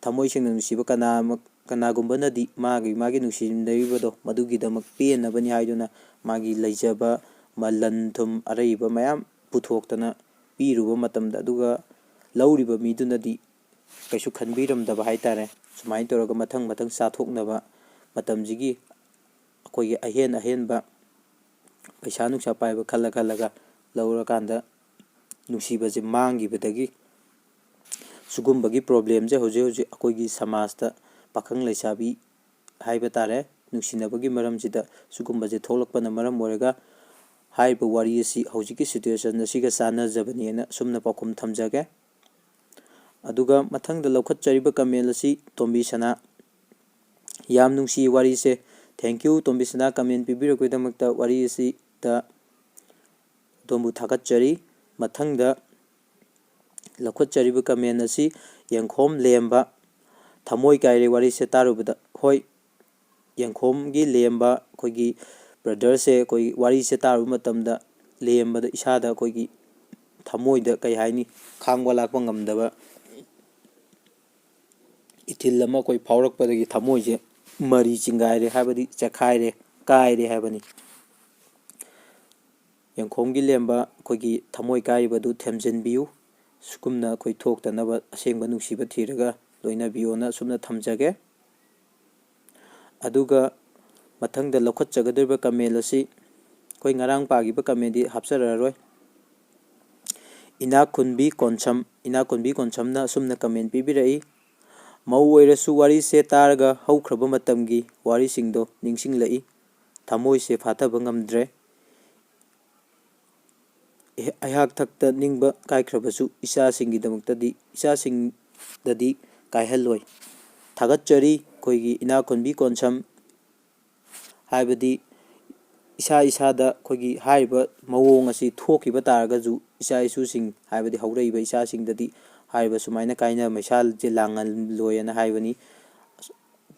ꯊꯃꯣꯏ ꯁꯦꯡꯅ ꯅꯨꯡꯁꯤꯕ ꯀꯅꯥꯃꯛ-, ꯀꯅꯥꯒꯨꯝꯕꯅꯗꯤ ꯃꯥꯒꯤ, ꯃꯥꯒꯤ ꯅꯨꯡꯁꯤꯅꯔꯤꯕꯗꯣ ꯃꯗꯨꯒꯤꯗꯃꯛ ꯄꯦꯟꯅꯕꯅꯤ ꯍꯥꯏꯗꯨꯅ ꯃꯥꯒꯤ ꯂꯩꯖꯕ ꯃ-, ꯂꯟ ꯊꯨꯝ ꯑꯔꯩꯕ ꯃꯌꯥꯝ ꯄꯨꯊꯣꯛꯇꯅ ꯄꯤꯔꯨꯕ ꯃꯇꯝꯗ, ꯑꯗꯨꯒ ꯂꯧꯔꯤꯕ ꯃꯤꯗꯨꯅꯗꯤ ꯀꯩꯁꯨ ꯈꯟꯕꯤꯔꯝꯗꯕ ꯍꯥꯏ ꯇꯥꯔꯦ꯫ ꯁꯨꯃꯥꯏꯅ ꯇꯧꯔꯒ ꯃꯊꯪ ꯃꯊꯪ ꯆꯥꯊꯣꯛꯅꯕ ꯃꯇꯝꯁꯤꯒꯤ ꯑꯩꯈꯣꯏꯒꯤ ꯑꯍꯦꯟ ꯑꯍꯦꯟꯕ ꯄꯩꯁꯥ ꯅꯨꯡꯁꯥ ꯄꯥꯏꯕ ꯈꯜꯂ ꯈꯜꯂꯒ ꯂꯧꯔꯀꯥꯟꯗ ꯅꯨꯡꯁꯤꯕꯁꯦ ꯃꯥꯡꯈꯤꯕꯗꯒꯤ ꯁꯤꯒꯨꯝꯕꯒꯤ problemꯁꯦ ꯍꯧꯖꯤꯛ ꯍꯧꯖꯤꯛ ꯑꯩꯈꯣꯏꯒꯤ ꯁꯃꯥꯖꯇ ꯄꯥꯈꯪ ꯂꯩꯁꯥꯕꯤ ꯍꯥꯏꯕ ꯇꯥꯔꯦ, ꯅꯨꯡꯁꯤꯅꯕꯒꯤ ꯃꯔꯝꯁꯤꯗ ꯁꯤꯒꯨꯝꯕꯁꯦ ꯊꯣꯛꯂꯛꯄꯅ ꯃꯔꯝ ꯑꯣꯏꯔꯒ ꯍꯥꯏꯔꯤꯕ ꯋꯥꯔꯤ ꯑꯁꯤ ꯍꯧꯖꯤꯛꯀꯤ situation ꯑꯁꯤꯒ ꯆꯥꯟꯅꯖꯕꯅꯦꯅ ꯁꯨꯝꯅ ꯄꯥꯎꯈꯨꯝ ꯊꯝꯖꯒꯦ꯫ ꯑꯗꯨꯒ ꯃꯊꯪꯗ ꯂꯧꯈꯠꯆꯔꯤꯕ comment ꯑꯁꯤ ꯇꯣꯝꯕꯤ ꯁꯅꯥ, ꯌꯥꯝ ꯅꯨꯡꯁꯤ ꯋꯥꯔꯤꯁꯦ꯫ Thank you ꯇꯣꯝꯕꯤ ꯁꯅꯥ, comment ꯄꯤꯕꯤꯔꯛꯄꯒꯤꯗꯃꯛꯇ꯫ ꯋꯥꯔꯤ ꯑꯁꯤꯗ ꯑꯗꯣꯝꯕꯨ ꯊꯥꯒꯠꯆꯔꯤ꯫ ꯃꯊꯪꯗ ꯂꯧꯈꯠꯆꯔꯤꯕ comment ꯑꯁꯤ ꯌꯦꯡꯈꯣꯝ ꯂꯦꯝꯕ, ꯊꯃꯣꯏ ꯀꯥꯏꯔꯦ ꯋꯥꯔꯤꯁꯦ ꯇꯥꯔꯨꯕꯗ꯫ ꯍꯣꯏ, ꯌꯦꯡꯈꯣꯝꯒꯤ ꯂꯦꯝꯕ ꯑꯩꯈꯣꯏꯒꯤ brotherꯁꯦ ꯑꯩꯈꯣꯏ ꯋꯥꯔꯤꯁꯦ ꯇꯥꯔꯨꯕ ꯃꯇꯝꯗ ꯂꯦꯝꯕꯗ ꯏꯁꯥꯗ ꯑꯩꯈꯣꯏꯒꯤ ꯊꯃꯣꯏꯗ ꯀꯩ ꯍꯥꯏꯅꯤ, ꯈꯥꯡꯕ ꯂꯥꯛꯄ ꯉꯝꯗꯕ ꯏꯊꯤꯜ ꯑꯃ ꯑꯩꯈꯣꯏ ꯐꯥꯎꯔꯛꯄꯗꯒꯤ ꯊꯃꯣꯏꯁꯦ ꯃꯔꯤ ꯆꯤꯡꯒꯥꯏꯔꯦ, ꯍꯥꯏꯕꯗꯤ ꯆꯦꯛꯈꯥꯏꯔꯦ, ꯀꯥꯏꯔꯦ ꯍꯥꯏꯕꯅꯤ꯫ ꯌꯦꯡꯈꯣꯝꯒꯤ ꯂꯦꯝꯕ ꯑꯩꯈꯣꯏꯒꯤ ꯊꯃꯣꯏ ꯀꯥꯏꯔꯤꯕꯗꯨ ꯊꯦꯝꯖꯤꯟꯕꯤꯌꯨ꯫ ꯁꯤꯒꯨꯝꯅ ꯑꯩꯈꯣꯏ ꯊꯣꯛꯇꯅꯕ ꯑꯁꯦꯡꯕ ꯅꯨꯡꯁꯤꯕ ꯊꯤꯔꯒ ꯂꯣꯏꯅꯕꯤꯌꯣꯅ ꯑꯁꯨꯝꯅ ꯊꯝꯖꯒꯦ꯫ ꯑꯗꯨꯒ ꯃꯊꯪꯗ ꯂꯧꯈꯠꯆꯒꯗꯧꯔꯤꯕ comment ꯑꯁꯤ ꯑꯩꯈꯣꯏ ꯉꯔꯥꯡ ꯄꯥꯈꯤꯕ commentꯗꯤ ꯍꯥꯞꯆꯔꯔꯣꯏ꯫ ꯏꯅꯥꯛ ꯈꯨꯟꯕꯤ ꯀꯣꯟꯁꯝ, ꯏꯅꯥꯛ ꯈꯨꯟꯕꯤ ꯀꯣꯟꯁꯝꯅ ꯑꯁꯨꯝꯅ comment ꯄꯤꯕꯤꯔꯛꯏ, "ꯃꯧ ꯑꯣꯏꯔꯁꯨ ꯋꯥꯔꯤꯁꯦ ꯇꯥꯔꯒ ꯍꯧꯈ꯭ꯔꯕ ꯃꯇꯝꯒꯤ ꯋꯥꯔꯤꯁꯤꯡꯗꯣ ꯅꯤꯡꯁꯤꯡꯂꯛꯏ꯫ ꯊꯃꯣꯏꯁꯦ ꯐꯥꯊꯕ ꯉꯝꯗ꯭ꯔꯦ꯫ ꯑꯩꯍꯥꯛ ꯊꯛꯇ ꯅꯤꯡꯕ ꯀꯥꯏꯈ꯭ꯔꯕꯁꯨ ꯏꯆꯥꯁꯤꯡꯒꯤꯗꯃꯛꯇꯗꯤ, ꯏꯆꯥꯁꯤꯡꯗꯗꯤ ꯀꯥꯏꯍꯜꯂꯣꯏ꯫" ꯊꯥꯒꯠꯆꯔꯤ ꯑꯩꯈꯣꯏꯒꯤ ꯏꯅꯥꯛ ꯈꯨꯟꯕꯤ ꯀꯣꯟꯁꯝ꯫ ꯍꯥꯏꯕꯗꯤ ꯏꯁꯥ ꯏꯁꯥꯗ ꯑꯩꯈꯣꯏꯒꯤ ꯍꯥꯏꯔꯤꯕ ꯃꯑꯣꯡ ꯑꯁꯤ ꯊꯣꯛꯈꯤꯕ ꯇꯥꯔꯒꯁꯨ ꯏꯆꯥ ꯏꯁꯨꯁꯤꯡ, ꯍꯥꯏꯕꯗꯤ ꯍꯧꯔꯛꯏꯕ ꯏꯆꯥꯁꯤꯡꯗꯗꯤ ꯍꯥꯏꯔꯤꯕ ꯁꯨꯃꯥꯏꯅ ꯀꯥꯏꯅ ꯃꯩꯁꯥꯁꯦ ꯂꯥꯡꯍꯜꯂꯣꯏꯅ ꯍꯥꯏꯕꯅꯤ꯫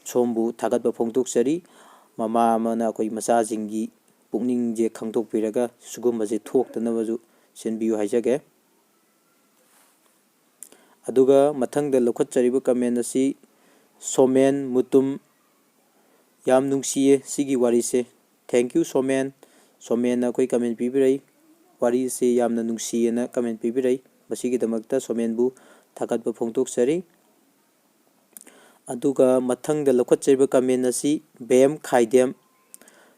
ꯁꯣꯝꯕꯨ ꯊꯥꯒꯠꯄ ꯐꯣꯡꯗꯣꯛꯆꯔꯤ꯫ ꯃꯃꯥ ꯑꯃꯅ ꯑꯩꯈꯣꯏ ꯃꯆꯥꯁꯤꯡꯒꯤ ꯄꯨꯛꯅꯤꯡꯁꯦ ꯈꯪꯗꯣꯛꯄꯤꯔꯒ ꯁꯤꯒꯨꯝꯕꯁꯦ ꯊꯣꯛꯇꯅꯕꯁꯨ ꯁꯤꯟꯕꯤꯌꯨ ꯍꯥꯏꯖꯒꯦ꯫ ꯑꯗꯨꯒ ꯃꯊꯪꯗ ꯂꯧꯈꯠꯆꯔꯤꯕ comment ꯑꯁꯤ ꯁꯣꯃꯦꯟ ꯃꯨꯇꯨꯝ, "ꯌꯥꯝ ꯅꯨꯡꯁꯤꯌꯦ ꯁꯤꯒꯤ ꯋꯥꯔꯤꯁꯦ꯫" Thank you showman. ꯁꯣꯃꯦꯟꯅ ꯑꯩꯈꯣꯏ comment ꯄꯤꯕꯤꯔꯛꯏ, "ꯋꯥꯔꯤꯁꯦ ꯌꯥꯝꯅ ꯅꯨꯡꯁꯤꯌꯦꯅ" comment ꯄꯤꯕꯤꯔꯛꯏ꯫ ꯃꯁꯤꯒꯤꯗꯃꯛꯇ ꯁꯣꯃꯦꯟꯕꯨ ꯊꯥꯒꯠꯄ ꯐꯣꯡꯗꯣꯛꯆꯔꯤ꯫ ꯑꯗꯨꯒ ꯃꯊꯪꯗ ꯂꯧꯈꯠꯆꯔꯤꯕ comment ꯑꯁꯤ ꯕꯦꯝ ꯈꯥꯏꯗꯦꯝ,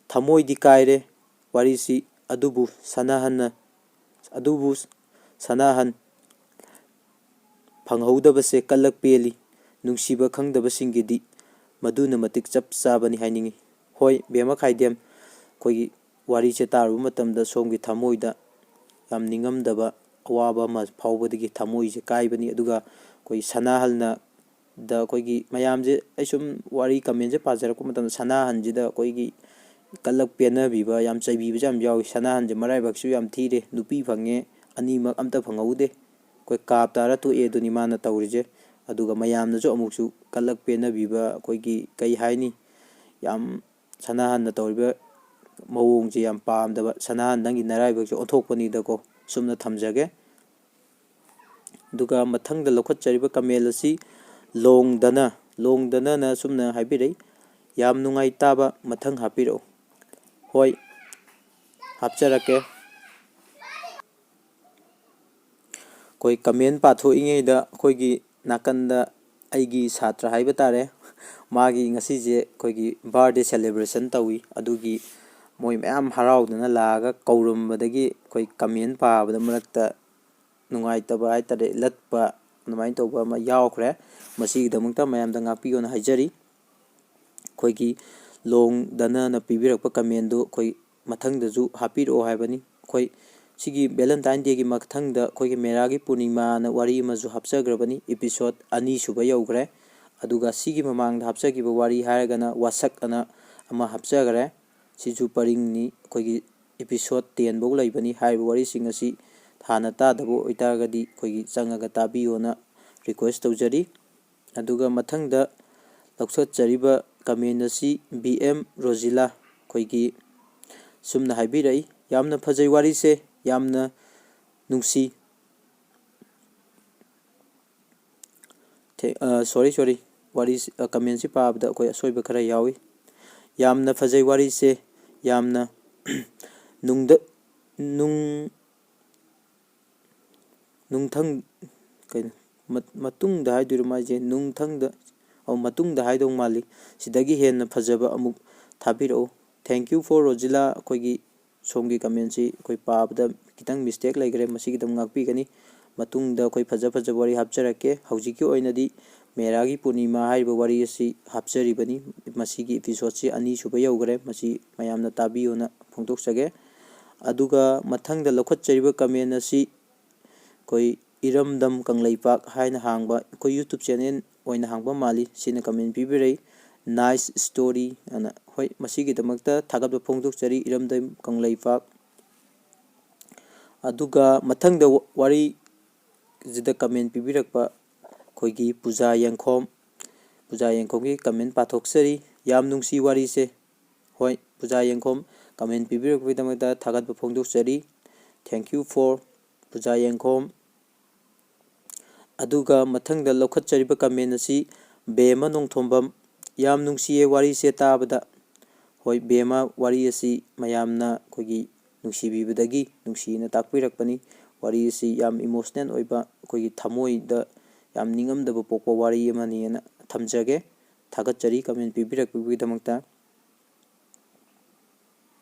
"ꯊꯃꯣꯏꯗꯤ ꯀꯥꯏꯔꯦ, ꯋꯥꯔꯤꯁꯤ ꯑꯗꯨꯕꯨ ꯁꯅꯥꯍꯟꯅ ꯑꯗꯨꯕꯨ ꯁꯅꯥꯍꯟ ꯐꯪꯍꯧꯗꯕꯁꯦ ꯀꯜꯂꯛ ꯄꯦꯜꯂꯤ꯫ ꯅꯨꯡꯁꯤꯕ ꯈꯪꯗꯕꯁꯤꯡꯒꯤꯗꯤ ꯃꯗꯨꯅ ꯃꯇꯤꯛ ꯆꯞ ꯆꯥꯕꯅꯤ ꯍꯥꯏꯅꯤꯡꯏ꯫ ꯍꯣꯏ, ꯕꯦꯝꯃ ꯈꯥꯏꯗꯦꯝ, ꯑꯩꯈꯣꯏꯒꯤ ꯋꯥꯔꯤꯁꯦ ꯇꯥꯔꯨꯕ ꯃꯇꯝꯗ ꯁꯣꯝꯒꯤ ꯊꯃꯣꯏꯗ ꯌꯥꯝ ꯅꯤꯡꯉꯝꯗꯕ ꯑꯋꯥꯕ ꯑꯃ ꯐꯥꯎꯕꯗꯒꯤ ꯊꯃꯣꯏꯁꯦ ꯀꯥꯏꯕꯅꯤ꯫ ꯑꯗꯨꯒ ꯑꯩꯈꯣꯏ ꯁꯅꯥꯍꯜꯅ ꯗ ꯑꯩꯈꯣꯏꯒꯤ ꯃꯌꯥꯝꯁꯦ, ꯑꯩ ꯁꯨꯝ ꯋꯥꯔꯤ comment ꯁꯦ ꯄꯥꯖꯔꯛꯄ ꯃꯇꯝꯗ ꯁꯅꯥꯍꯟꯁꯤꯗ ꯑꯩꯈꯣꯏꯒꯤ ꯀꯜꯂꯛ ꯄꯦꯟꯅꯕꯤꯕ, ꯌꯥꯝ ꯆꯩꯕꯤꯕꯁꯨ ꯌꯥꯝ ꯌꯥꯎꯏ꯫ ꯁꯅꯥꯍꯟꯁꯦ ꯃꯔꯥꯏꯕꯛꯁꯨ ꯌꯥꯝ ꯊꯤꯔꯦ, ꯅꯨꯄꯤ ꯐꯪꯉꯦ, ꯑꯅꯤꯃꯛ ꯑꯝꯇ ꯐꯪꯍꯧꯗꯦ꯫ ꯑꯩꯈꯣꯏ ꯀꯥꯞ ꯇꯥꯔ ꯇꯣꯛꯑꯦ ꯑꯗꯨꯅꯤ ꯃꯥꯅ ꯇꯧꯔꯤꯁꯦ꯫ ꯑꯗꯨꯒ ꯃꯌꯥꯝꯅꯁꯨ ꯑꯃꯨꯛꯁꯨ ꯀꯜꯂꯛ ꯄꯦꯟꯅꯕꯤꯕ, ꯑꯩꯈꯣꯏꯒꯤ ꯀꯩ ꯍꯥꯏꯅꯤ, ꯌꯥꯝ ꯁꯅꯥꯍꯟꯅ ꯇꯧꯔꯤꯕ ꯃꯑꯣꯡꯁꯦ ꯌꯥꯝ ꯄꯥꯝꯗꯕ꯫ ꯁꯅꯥꯍꯟ, ꯅꯪꯒꯤ ꯅꯔꯥꯏꯕꯛꯁꯦ ꯑꯣꯟꯊꯣꯛꯄꯅꯤꯗꯀꯣ꯫ ꯁꯨꯝꯅ ꯊꯝꯖꯒꯦ꯫ ꯑꯗꯨꯒ ꯃꯊꯪꯗ ꯂꯧꯈꯠꯆꯔꯤꯕ comment ꯑꯁꯤ ꯂꯣꯡꯗꯅ, ꯂꯣꯡꯗꯅꯅ ꯁꯨꯝꯅ ꯍꯥꯏꯕꯤꯔꯛꯏ, "ꯌꯥꯝ ꯅꯨꯡꯉꯥꯏ ꯇꯥꯕ, ꯃꯊꯪ ꯍꯥꯞꯄꯤꯔꯛꯎ꯫" ꯍꯣꯏ, ꯍꯥꯞꯆꯔꯛꯀꯦ꯫ ꯑꯩꯈꯣꯏ comment ꯄꯥꯊꯣꯛꯏꯉꯩꯗ ꯑꯩꯈꯣꯏꯒꯤ ꯅꯥꯀꯟꯗ ꯑꯩꯒꯤ ꯁꯥꯇ꯭ꯔ ꯍꯥꯏꯕ ꯇꯥꯔꯦ, ꯃꯥꯒꯤ ꯉꯁꯤꯁꯦ ꯑꯩꯈꯣꯏꯒꯤ birthday celebration ꯇꯧꯏ꯫ ꯑꯗꯨꯒꯤ ꯃꯣꯏ ꯃꯌꯥꯝ ꯍꯔꯥꯎꯗꯅ ꯂꯥꯛꯑꯒ ꯀꯧꯔꯝꯕꯗꯒꯤ ꯑꯩꯈꯣꯏ comment ꯄꯥꯕꯗ ꯃꯔꯛꯇ ꯅꯨꯡꯉꯥꯏꯇꯕ ꯍꯥꯏꯇꯥꯔꯦ, ꯂꯠꯄ ꯑꯗꯨꯃꯥꯏꯅ ꯇꯧꯕ ꯑꯃ ꯌꯥꯎꯈ꯭ꯔꯦ꯫ ꯃꯁꯤꯒꯤꯗꯃꯛꯇ ꯃꯌꯥꯝꯗ ꯉꯥꯛꯄꯤꯌꯣꯅ ꯍꯥꯏꯖꯔꯤ꯫ ꯑꯩꯈꯣꯏꯒꯤ ꯂꯣꯡꯗꯅꯅ ꯄꯤꯕꯤꯔꯛꯄ comment ꯗꯨ ꯑꯩꯈꯣꯏ ꯃꯊꯪꯗꯁꯨ ꯍꯥꯞꯄꯤꯔꯛꯑꯣ ꯍꯥꯏꯕꯅꯤ꯫ ꯑꯩꯈꯣꯏ ꯁꯤꯒꯤ Valentine Day ꯒꯤ ꯃꯊꯪꯗ ꯑꯩꯈꯣꯏꯒꯤ ꯃꯦꯔꯥꯒꯤ ꯄꯨꯔꯅꯤꯃꯥꯅ ꯋꯥꯔꯤ ꯑꯃꯁꯨ ꯍꯥꯞꯆꯈ꯭ꯔꯕꯅꯤ, episode ꯑꯅꯤ ꯁꯨꯕ ꯌꯧꯈ꯭ꯔꯦ꯫ ꯑꯗꯨꯒ ꯁꯤꯒꯤ ꯃꯃꯥꯡꯗ ꯍꯥꯞꯆꯈꯤꯕ ꯋꯥꯔꯤ ꯍꯥꯏꯔꯒꯅ ꯋꯥꯁꯛ ꯑꯅ ꯑꯃ ꯍꯥꯞꯆꯈ꯭ꯔꯦ꯫ ꯁꯤꯁꯨ ꯄꯔꯤꯡꯅꯤ, ꯑꯩꯈꯣꯏꯒꯤ episode ten ꯐꯧ ꯂꯩꯕꯅꯤ꯫ ꯍꯥꯏꯔꯤꯕ ꯋꯥꯔꯤꯁꯤꯡ ꯑꯁꯤ ꯍꯥꯟꯅ ꯇꯥꯗꯕ ꯑꯣꯏꯇꯥꯔꯒꯗꯤ ꯑꯩꯈꯣꯏꯒꯤ ꯆꯪꯉꯒ ꯇꯥꯕꯤꯌꯣꯅ request ꯇꯧꯖꯔꯤ꯫ ꯑꯗꯨꯒ ꯃꯊꯪꯗ ꯂꯧꯊꯠꯆꯔꯤꯕ comment ꯑꯁꯤ ꯕꯤ ꯑꯦꯝ ꯔꯣꯖꯤꯂꯥ, ꯑꯩꯈꯣꯏꯒꯤ ꯁꯨꯝꯅ ꯍꯥꯏꯕꯤꯔꯛꯏ, "ꯌꯥꯝꯅ ꯐꯖꯩ ꯋꯥꯔꯤꯁꯦ, ꯌꯥꯝꯅ ꯅꯨꯡꯁꯤ꯫" ꯊꯦ-, ꯑ, sorry, sorry, ꯋꯥꯔꯤ, ꯑ, comment ꯁꯤ ꯄꯥꯕꯗ ꯑꯩꯈꯣꯏ ꯑꯁꯣꯏꯕ ꯈꯔ ꯌꯥꯎꯏ꯫ "ꯌꯥꯝꯅ ꯐꯖꯩ ꯋꯥꯔꯤꯁꯦ, ꯌꯥꯝꯅ ꯅꯨꯡꯗ-, ꯅꯨꯡ-, ꯅꯨꯡꯊꯪ-, ꯀꯩꯅꯣ, ꯃꯠ-, ꯃꯇꯨꯡꯗ ꯍꯥꯏꯗꯣꯏꯔꯣ ꯃꯥꯏꯁꯦ? ꯅꯨꯡꯊꯪꯗ, ꯑꯧ, ꯃꯇꯨꯡꯗ ꯍꯥꯏꯗꯧ ꯃꯥꯜꯂꯤ꯫ ꯁꯤꯗꯒꯤ ꯍꯦꯟꯅ ꯐꯖꯕ ꯑꯃꯨꯛ ꯊꯥꯕꯤꯔꯛꯎ꯫ Thank you for ꯔꯣꯖꯤꯂꯥ, ꯑꯩꯈꯣꯏꯒꯤ ꯁꯣꯝꯒꯤ ꯀꯃꯦꯟꯁꯤ ꯑꯩꯈꯣꯏ ꯄꯥꯕꯗ ꯈꯤꯇꯪ ꯃꯤꯁꯇꯦꯛ ꯂꯩꯈ꯭ꯔꯦ, ꯃꯁꯤꯒꯤꯗꯃꯛ ꯉꯥꯛꯄꯤꯒꯅꯤ꯫ ꯃꯇꯨꯡꯗ ꯑꯩꯈꯣꯏ ꯐꯖ ꯐꯖꯕ ꯋꯥꯔꯤ ꯍꯥꯞꯆꯔꯛꯀꯦ꯫ ꯍꯧꯖꯤꯛꯀꯤ ꯑꯣꯏꯅꯗꯤ ꯃꯦꯔꯥꯒꯤ ꯄꯨꯔꯅꯤꯃꯥ ꯍꯥꯏꯔꯤꯕ ꯋꯥꯔꯤ ꯑꯁꯤ ꯍꯥꯞꯆꯔꯤꯕꯅꯤ꯫ ꯃꯁꯤꯒꯤ ꯏꯄꯤꯁꯣꯠꯁꯤ ꯑꯅꯤꯁꯨꯕ ꯌꯧꯈ꯭ꯔꯦ꯫ ꯃꯁꯤ ꯃꯌꯥꯝꯅ ꯇꯥꯕꯤꯌꯣꯅ ꯐꯣꯡꯗꯣꯛꯆꯒꯦ꯫ ꯑꯗꯨꯒ ꯃꯊꯪꯗ ꯂꯧꯈꯠꯆꯔꯤꯕ ꯀꯃꯦꯟ ꯑꯁꯤ ꯑꯩꯈꯣꯏ ꯏꯔꯝꯗꯝ ꯀꯪꯂꯩꯄꯥꯛ ꯍꯥꯏꯅ ꯍꯥꯡꯕ, ꯑꯩꯈꯣꯏ YouTube ꯆꯦꯅꯦꯜ ꯑꯣꯏꯅ ꯍꯥꯡꯕ ꯃꯥꯜꯂꯤ꯫ ꯁꯤꯅ ꯀꯃꯦꯟ ꯄꯤꯕꯤꯔꯛꯏ, "Nice story" ꯑꯅ꯫ ꯍꯣꯏ, ꯃꯁꯤꯒꯤꯗꯃꯛꯇ ꯊꯥꯒꯠꯄ ꯐꯣꯡꯗꯣꯛꯆꯔꯤ, ꯏꯔꯝꯗꯝ ꯀꯪꯂꯩꯄꯥꯛ꯫ ꯑꯗꯨꯒ ꯃꯊꯪꯗ ꯋꯥꯔꯤꯁꯤꯗ ꯀꯃꯦꯟ ꯄꯤꯕꯤꯔꯛꯄ ꯑꯩꯈꯣꯏꯒꯤ ꯄꯨꯖꯥ ꯌꯦꯡꯈꯣꯝ, ꯄꯨꯖꯥ ꯌꯦꯡꯈꯣꯝꯒꯤ ꯀꯃꯦꯟ ꯄꯥꯊꯣꯛꯆꯔꯤ꯫ "ꯌꯥꯝ ꯅꯨꯡꯁꯤ ꯋꯥꯔꯤꯁꯦ"꯫ ꯍꯣꯏ, ꯄꯨꯖꯥ ꯌꯦꯡꯈꯣꯝ ꯀꯃꯦꯟ ꯄꯤꯕꯤꯔꯛꯄꯒꯤꯗꯃꯛꯇ ꯊꯥꯒꯠꯄ ꯐꯣꯡꯗꯣꯛꯆꯔꯤ꯫ Thank you for ꯄꯨꯖꯥ ꯌꯦꯡꯈꯣꯝ꯫ ꯑꯗꯨꯒ ꯃꯊꯪꯗ ꯂꯧꯈꯠꯆꯔꯤꯕ ꯀꯃꯦꯟ ꯑꯁꯤ ꯕꯦꯝꯃ ꯅꯣꯡꯊꯣꯝꯕꯝ, "ꯌꯥꯝ ꯅꯨꯡꯁꯤꯌꯦ ꯋꯥꯔꯤꯁꯦ ꯇꯥꯕꯗ"꯫ ꯍꯣꯏ, ꯕꯦꯝꯃ, ꯋꯥꯔꯤ ꯑꯁꯤ ꯃꯌꯥꯝꯅ ꯑꯩꯈꯣꯏꯒꯤ ꯅꯨꯡꯁꯤꯕꯤꯕꯗꯒꯤ ꯅꯨꯡꯁꯤꯅ ꯇꯥꯛꯄꯤꯔꯛꯄꯅꯤ꯫ ꯋꯥꯔꯤ ꯑꯁꯤ ꯌꯥꯝ ꯏꯃꯣꯁꯅꯦꯜ ꯑꯣꯏꯕ, ꯑꯩꯈꯣꯏꯒꯤ ꯊꯃꯣꯏꯗ ꯌꯥꯝ ꯅꯤꯡꯉꯝꯗꯕ ꯄꯣꯛꯄ ꯋꯥꯔꯤ ꯑꯃꯅꯤꯅ ꯊꯝꯖꯒꯦ꯫ ꯊꯥꯒꯠꯆꯔꯤ ꯀꯃꯦꯟ ꯄꯤꯕꯤꯔꯛꯄꯒꯤꯗꯃꯛꯇ꯫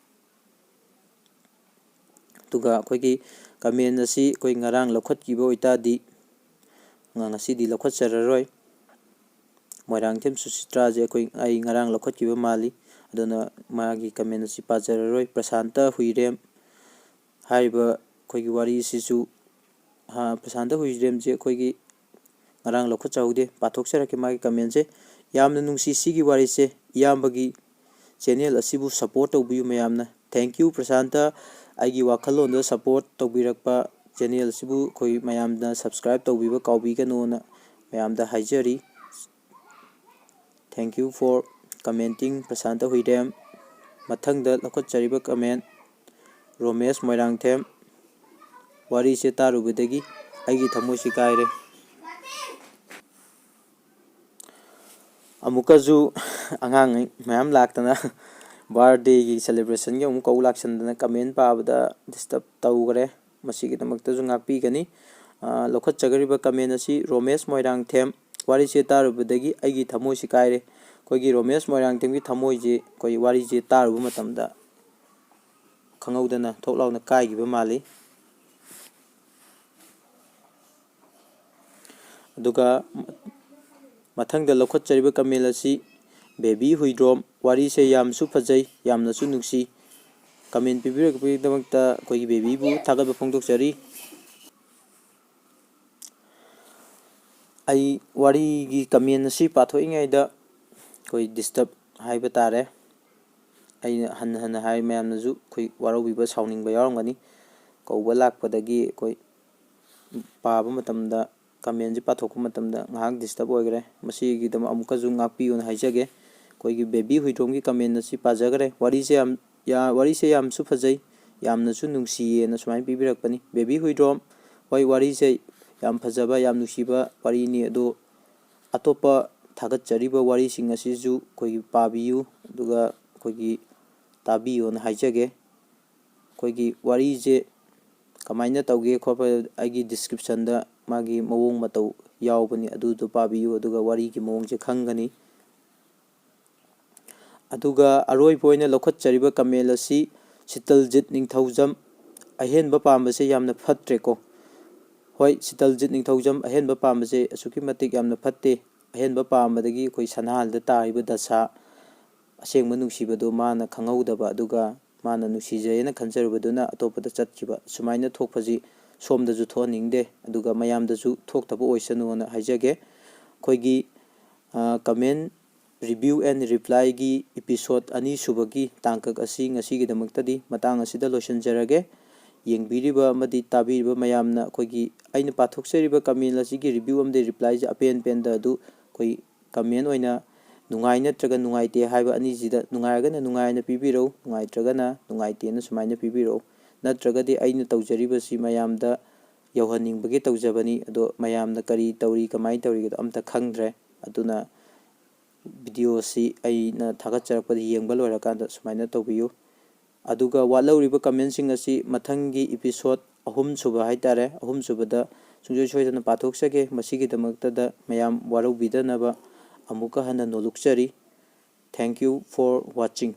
ꯑꯗꯨꯒ ꯑꯩꯈꯣꯏꯒꯤ ꯀꯃꯦꯟ ꯑꯁꯤ ꯑꯩꯈꯣꯏ ꯉꯔꯥꯡ ꯂꯧꯈꯠꯈꯤꯕ ꯑꯣꯏꯇꯥꯔꯗꯤ, ꯉ-, ꯉꯁꯤꯗꯤ ꯂꯧꯈꯠꯆꯔꯔꯣꯏ꯫ ꯃꯣꯏꯔꯥꯡꯊꯦꯝ ꯁꯨꯁꯤꯇ꯭ꯔꯥꯁꯦ ꯑꯩꯈꯣꯏ, ꯑꯩ ꯉꯔꯥꯡ ꯂꯧꯈꯠꯈꯤꯕ ꯃꯥꯜꯂꯤ, ꯑꯗꯨꯅ ꯃꯥꯒꯤ ꯀꯃꯦꯟ ꯑꯁꯤ ꯄꯥꯖꯔꯔꯣꯏ꯫ ꯄ꯭ꯔꯁꯥꯟꯇ ꯍꯨꯏꯔꯦꯝ ꯍꯥꯏꯔꯤꯕ ꯑꯩꯈꯣꯏꯒꯤ ꯋꯥꯔꯤꯁꯤꯁꯨ, ꯍꯥ, ꯄ꯭ꯔꯁꯥꯟꯇ ꯍꯨꯏꯔꯦꯝꯁꯦ ꯑꯩꯈꯣꯏꯒꯤ ꯉꯔꯥꯡ ꯂꯧꯈꯠꯆꯍꯧꯗꯦ, ꯄꯥꯊꯣꯛꯆꯔꯛꯀꯦ ꯃꯥꯒꯤ ꯀꯃꯦꯟꯁꯦ꯫ "ꯌꯥꯝꯅ ꯅꯨꯡꯁꯤ ꯁꯤꯒꯤ ꯋꯥꯔꯤꯁꯦ, ꯏꯌꯥꯝꯕꯒꯤ ꯆꯦꯅꯦꯜ ꯑꯁꯤꯕꯨ ꯁꯄꯣꯔꯠ ꯇꯧꯕꯤꯌꯨ ꯃꯌꯥꯝꯅ"꯫ Thank you ꯄ꯭ꯔꯁꯥꯟꯇ, ꯑꯩꯒꯤ ꯋꯥꯈꯜꯂꯣꯟꯗ ꯁꯄꯣꯔꯠ ꯇꯧꯕꯤꯔꯛꯄ, ꯆꯦꯅꯦꯜ ꯑꯁꯤꯕꯨ ꯑꯩꯈꯣꯏ ꯃꯌꯥꯝꯅ ꯁꯕꯁꯀ꯭ꯔꯥꯏꯕ ꯇꯧꯕꯤꯕ ꯀꯥꯎꯕꯤꯒꯅꯣꯅ ꯃꯌꯥꯝꯗ ꯍꯥꯏꯖꯔꯤ꯫ Thank you for commenting Prasanta ꯍꯨꯏꯔꯦꯝ꯫ ꯃꯊꯪꯗ ꯂꯧꯈꯠꯆꯔꯤꯕ ꯀꯃꯦꯟ ꯔꯣꯃꯦꯁ ꯃꯣꯏꯔꯥꯡꯊꯦꯝ, "ꯋꯥꯔꯤꯁꯦ ꯇꯥꯔꯨꯕꯗꯒꯤ ꯑꯩꯒꯤ ꯊꯃꯣꯏꯁꯤ ꯀꯥꯏꯔꯦ"꯫ ꯑꯃꯨꯛꯀꯁꯨ ꯑꯉꯥꯡ ꯃꯌꯥꯝ ꯂꯥꯛꯇꯅ ꯕꯥꯔꯗꯦꯒꯤ ꯁꯦꯂꯦꯕ꯭ꯔꯦꯁꯟꯒꯤ ꯑꯃꯨꯛ ꯀꯧ ꯂꯥꯛꯁꯟꯗꯅ ꯀꯃꯦꯟ ꯄꯥꯕꯗ ꯗꯤꯁꯇꯔꯕ ꯇꯧꯈ꯭ꯔꯦ꯫ ꯃꯁꯤꯒꯤꯗꯃꯛꯇꯁꯨ ꯉꯥꯛꯄꯤꯒꯅꯤ꯫ ꯑ, ꯂꯧꯈꯠꯆꯒ꯭ꯔꯤꯕ ꯀꯃꯦꯟ ꯑꯁꯤ ꯔꯣꯃꯦꯁ ꯃꯣꯏꯔꯥꯡꯊꯦꯝ, "ꯋꯥꯔꯤꯁꯦ ꯇꯥꯔꯨꯕꯗꯒꯤ ꯑꯩꯒꯤ ꯊꯃꯣꯏꯁꯤ ꯀꯥꯏꯔꯦ"꯫ ꯑꯩꯈꯣꯏꯒꯤ ꯔꯣꯃꯦꯁ ꯃꯣꯏꯔꯥꯡꯊꯦꯝꯒꯤ ꯊꯃꯣꯏꯁꯦ ꯑꯩꯈꯣꯏ ꯋꯥꯔꯤꯁꯦ ꯇꯥꯔꯨꯕ ꯃꯇꯝꯗ ꯈꯪꯍꯧꯗꯅ ꯊꯣꯛ ꯂꯥꯎꯅ ꯀꯥꯏꯈꯤꯕ ꯃꯥꯜꯂꯤ꯫ ꯑꯗꯨꯒ ꯃꯊꯪꯗ ꯂꯧꯈꯠꯆꯔꯤꯕ ꯀꯃꯦꯟ ꯑꯁꯤ ꯕꯦꯕꯤ ꯍꯨꯏꯗ꯭ꯔꯣꯝ, ꯋꯥꯔꯤꯁꯦ ꯌꯥꯝꯁꯨ ꯐꯖꯩ, ꯌꯥꯝꯅꯁꯨ ꯅꯨꯡꯁꯤ꯫ ꯀꯃꯦꯟ ꯄꯤꯕꯤꯔꯛꯄꯒꯤꯗꯃꯛꯇ ꯑꯩꯈꯣꯏꯒꯤ ꯕꯦꯕꯤꯕꯨ ꯊꯥꯒꯠꯄ ꯐꯣꯡꯗꯣꯛꯆꯔꯤ꯫ ꯑꯩ ꯋꯥꯔꯤꯒꯤ ꯀꯃꯦꯟ ꯑꯁꯤ ꯄꯥꯊꯣꯛꯏꯉꯩꯗ ꯑꯩꯈꯣꯏ ꯗꯤꯁꯇꯔꯕ ꯍꯥꯏꯕ ꯇꯥꯔꯦ꯫ ꯑꯩꯅ ꯍꯟꯅ ꯍꯟꯅ ꯍꯥꯏ, ꯃꯌꯥꯝꯅꯁꯨ ꯑꯩꯈꯣꯏ ꯋꯥꯔꯧꯕꯤꯕ, ꯁꯥꯎꯅꯤꯡꯕ ꯌꯥꯎꯔꯝꯒꯅꯤ꯫ ꯀꯧꯕ ꯂꯥꯛꯄꯗꯒꯤ ꯑꯩꯈꯣꯏ ꯄꯥꯕ ꯃꯇꯝꯗ, ꯀꯃꯦꯟꯁꯦ ꯄꯥꯊꯣꯛꯄ ꯃꯇꯝꯗ ꯉꯥꯏꯍꯥꯛ ꯗꯤꯁꯇꯔꯕ ꯑꯣꯏꯈ꯭ꯔꯦ꯫ ꯃꯁꯤꯒꯤꯗꯃꯛ ꯑꯃꯨꯛꯀꯁꯨ ꯉꯥꯛꯄꯤꯌꯨꯅ ꯍꯥꯏꯖꯒꯦ꯫ ꯑꯩꯈꯣꯏꯒꯤ ꯕꯦꯕꯤ ꯍꯨꯏꯗ꯭ꯔꯣꯝꯒꯤ ꯀꯃꯦꯟ ꯑꯁꯤ ꯄꯥꯖꯈ꯭ꯔꯦ꯫ "ꯋꯥꯔꯤꯁꯦ ꯌꯥꯝ, ꯌꯥ-, ꯋꯥꯔꯤꯁꯦ ꯌꯥꯝꯁꯨ ꯐꯖꯩ, ꯌꯥꯝꯅꯁꯨ ꯅꯨꯡꯁꯤꯌꯦꯅ" ꯁꯨꯃꯥꯏꯅ ꯄꯤꯕꯤꯔꯛꯄꯅꯤ꯫ ꯕꯦꯕꯤ ꯍꯨꯏꯗ꯭ꯔꯣꯝ, ꯍꯣꯏ, ꯋꯥꯔꯤꯁꯦ ꯌꯥꯝ ꯐꯖꯕ, ꯌꯥꯝ ꯅꯨꯡꯁꯤꯕ ꯋꯥꯔꯤꯅꯤ꯫ ꯑꯗꯣ ꯑꯇꯣꯞꯄ ꯊꯥꯒꯠꯆꯔꯤꯕ ꯋꯥꯔꯤꯁꯤꯡ ꯑꯁꯤꯁꯨ ꯑꯩꯈꯣꯏꯒꯤ ꯄꯥꯕꯤꯌꯨ, ꯑꯗꯨꯒ ꯑꯩꯈꯣꯏꯒꯤ ꯇꯥꯕꯤꯌꯨꯅ ꯍꯥꯏꯖꯒꯦ꯫ ꯑꯩꯈꯣꯏꯒꯤ ꯋꯥꯔꯤꯁꯦ ꯀꯃꯥꯏꯅ ꯇꯧꯒꯦ ꯈꯣꯠꯄ ꯑꯩꯒꯤ ꯗꯤꯁꯀ꯭ꯔꯤꯞꯁꯟꯗ ꯃꯥꯒꯤ ꯃꯑꯣꯡ ꯃꯇꯧ ꯌꯥꯎꯕꯅꯤ, ꯑꯗꯨꯗꯣ ꯄꯥꯕꯤꯌꯨ, ꯑꯗꯨꯒ ꯋꯥꯔꯤꯒꯤ ꯃꯑꯣꯡꯁꯦ ꯈꯪꯒꯅꯤ꯫ ꯑꯗꯨꯒ ꯑꯔꯣꯏꯕ ꯑꯣꯏꯅ ꯂꯧꯈꯠꯆꯔꯤꯕ ꯀꯃꯦꯟ ꯑꯁꯤ ꯁꯤꯇꯜꯖꯤꯠ ꯅꯤꯡꯊꯧꯖꯝ, "ꯑꯍꯦꯟꯕ ꯄꯥꯝꯕꯁꯦ ꯌꯥꯝꯅ ꯐꯠꯇ꯭ꯔꯦꯀꯣ"꯫ ꯍꯣꯏ, ꯁꯤꯇꯜꯖꯤꯠ ꯅꯤꯡꯊꯧꯖꯝ, ꯑꯍꯦꯟꯕ ꯄꯥꯝꯕꯁꯦ ꯑꯁꯨꯛꯀꯤ ꯃꯇꯤꯛ ꯌꯥꯝꯅ ꯐꯠꯇꯦ꯫ ꯑꯍꯦꯟꯕ ꯄꯥꯝꯕꯗꯒꯤ ꯑꯩꯈꯣꯏ ꯁꯅꯥꯍꯜꯗ ꯇꯥꯔꯤꯕ ꯗꯁꯥ, ꯑꯁꯦꯡꯕ ꯅꯨꯡꯁꯤꯕꯗꯣ ꯃꯥꯅ ꯈꯪꯍꯧꯗꯕ, ꯑꯗꯨꯒ ꯃꯥꯅ ꯅꯨꯡꯁꯤꯖꯩꯅ ꯈꯟꯖꯔꯨꯕꯗꯨꯅ ꯑꯇꯣꯞꯄꯗ ꯆꯠꯈꯤꯕ, ꯁꯨꯃꯥꯏꯅ ꯊꯣꯛꯄꯁꯤ ꯁꯣꯝꯗꯁꯨ ꯊꯣꯛꯍꯟꯅꯤꯡꯗꯦ, ꯑꯗꯨꯒ ꯃꯌꯥꯝꯗꯁꯨ ꯊꯣꯛꯇꯕ ꯑꯣꯏꯁꯅꯨꯅ ꯍꯥꯏꯖꯒꯦ꯫ ꯑꯩꯈꯣꯏꯒꯤ, ꯑ, ꯀꯃꯦꯟ review and replyꯒꯤ episode ꯑꯅꯤꯁꯨꯕꯒꯤ ꯇꯥꯡꯀꯛ ꯑꯁꯤ ꯉꯁꯤꯒꯤꯗꯃꯛꯇꯗꯤ ꯃꯇꯥꯡ ꯑꯁꯤꯗ ꯂꯣꯏꯁꯤꯟꯖꯔꯒꯦ꯫ ꯌꯦꯡꯕꯤꯔꯤꯕ ꯑꯃꯗꯤ ꯇꯥꯕꯤꯔꯤꯕ ꯃꯌꯥꯝꯅ ꯑꯩꯈꯣꯏꯒꯤ, ꯑꯩꯅ ꯄꯥꯊꯣꯛꯆꯔꯤꯕ ꯀꯃꯦꯟ ꯑꯁꯤꯒꯤ review ꯑꯃꯗꯤ replyꯁꯦ ꯑꯄꯦꯟ ꯄꯦꯟꯗ ꯑꯗꯨ ꯑꯩꯈꯣꯏ ꯀꯃꯦꯟ ꯑꯣꯏꯅ ꯅꯨꯡꯉꯥꯏ ꯅꯠꯇ꯭ꯔꯒ ꯅꯨꯡꯉꯥꯏꯇꯦ ꯍꯥꯏꯕ ꯑꯅꯤꯁꯤꯗ, ꯅꯨꯡꯉꯥꯏꯔꯒꯅ ꯅꯨꯡꯉꯥꯏꯅ ꯄꯤꯕꯤꯔꯧ, ꯅꯨꯡꯉꯥꯏꯇ꯭ꯔꯒꯅ ꯅꯨꯡꯉꯥꯏꯇꯦꯅ ꯁꯨꯃꯥꯏꯅ ꯄꯤꯕꯤꯔꯛꯎ꯫ ꯅꯠꯇ꯭ꯔꯒꯗꯤ ꯑꯩꯅ ꯇꯧꯖꯔꯤꯕꯁꯤ ꯃꯌꯥꯝꯗ ꯌꯧꯍꯟꯅꯤꯡꯕꯒꯤ ꯇꯧꯖꯕꯅꯤ꯫ ꯑꯗꯣ ꯃꯌꯥꯝꯅ ꯀꯔꯤ ꯇꯧꯔꯤ, ꯀꯃꯥꯏꯅ ꯇꯧꯔꯤꯒꯗꯣ ꯑꯝꯇ ꯈꯪꯗ꯭ꯔꯦ꯫ ꯑꯗꯨꯅ video ꯑꯁꯤ ꯑꯩꯅ ꯊꯥꯒꯠꯆꯔꯛꯄꯗ ꯌꯦꯡꯕ ꯂꯣꯏꯔꯀꯥꯟꯗ ꯁꯨꯃꯥꯏꯅ ꯇꯧꯕꯤꯌꯨ꯫ ꯑꯗꯨꯒ ꯋꯥꯠꯍꯧꯔꯤꯕ ꯀꯃꯦꯟꯁꯤꯡ ꯑꯁꯤ ꯃꯊꯪꯒꯤ episode ꯑꯍꯨꯝꯁꯨꯕ ꯍꯥꯏꯇꯥꯔꯦ, ꯑꯍꯨꯝꯁꯨꯕꯗ ꯁꯨꯡꯁꯣꯏ ꯁꯣꯏꯗꯅ ꯄꯥꯊꯣꯛꯆꯒꯦ꯫ ꯃꯁꯤꯒꯤꯗꯃꯛꯇꯗ ꯃꯌꯥꯝ ꯋꯥꯔꯧꯕꯤꯗꯅꯕ ꯑꯃꯨꯛꯀ ꯍꯟꯅ ꯅꯣꯂꯨꯛꯆꯔꯤ꯫ Thank you for watching꯫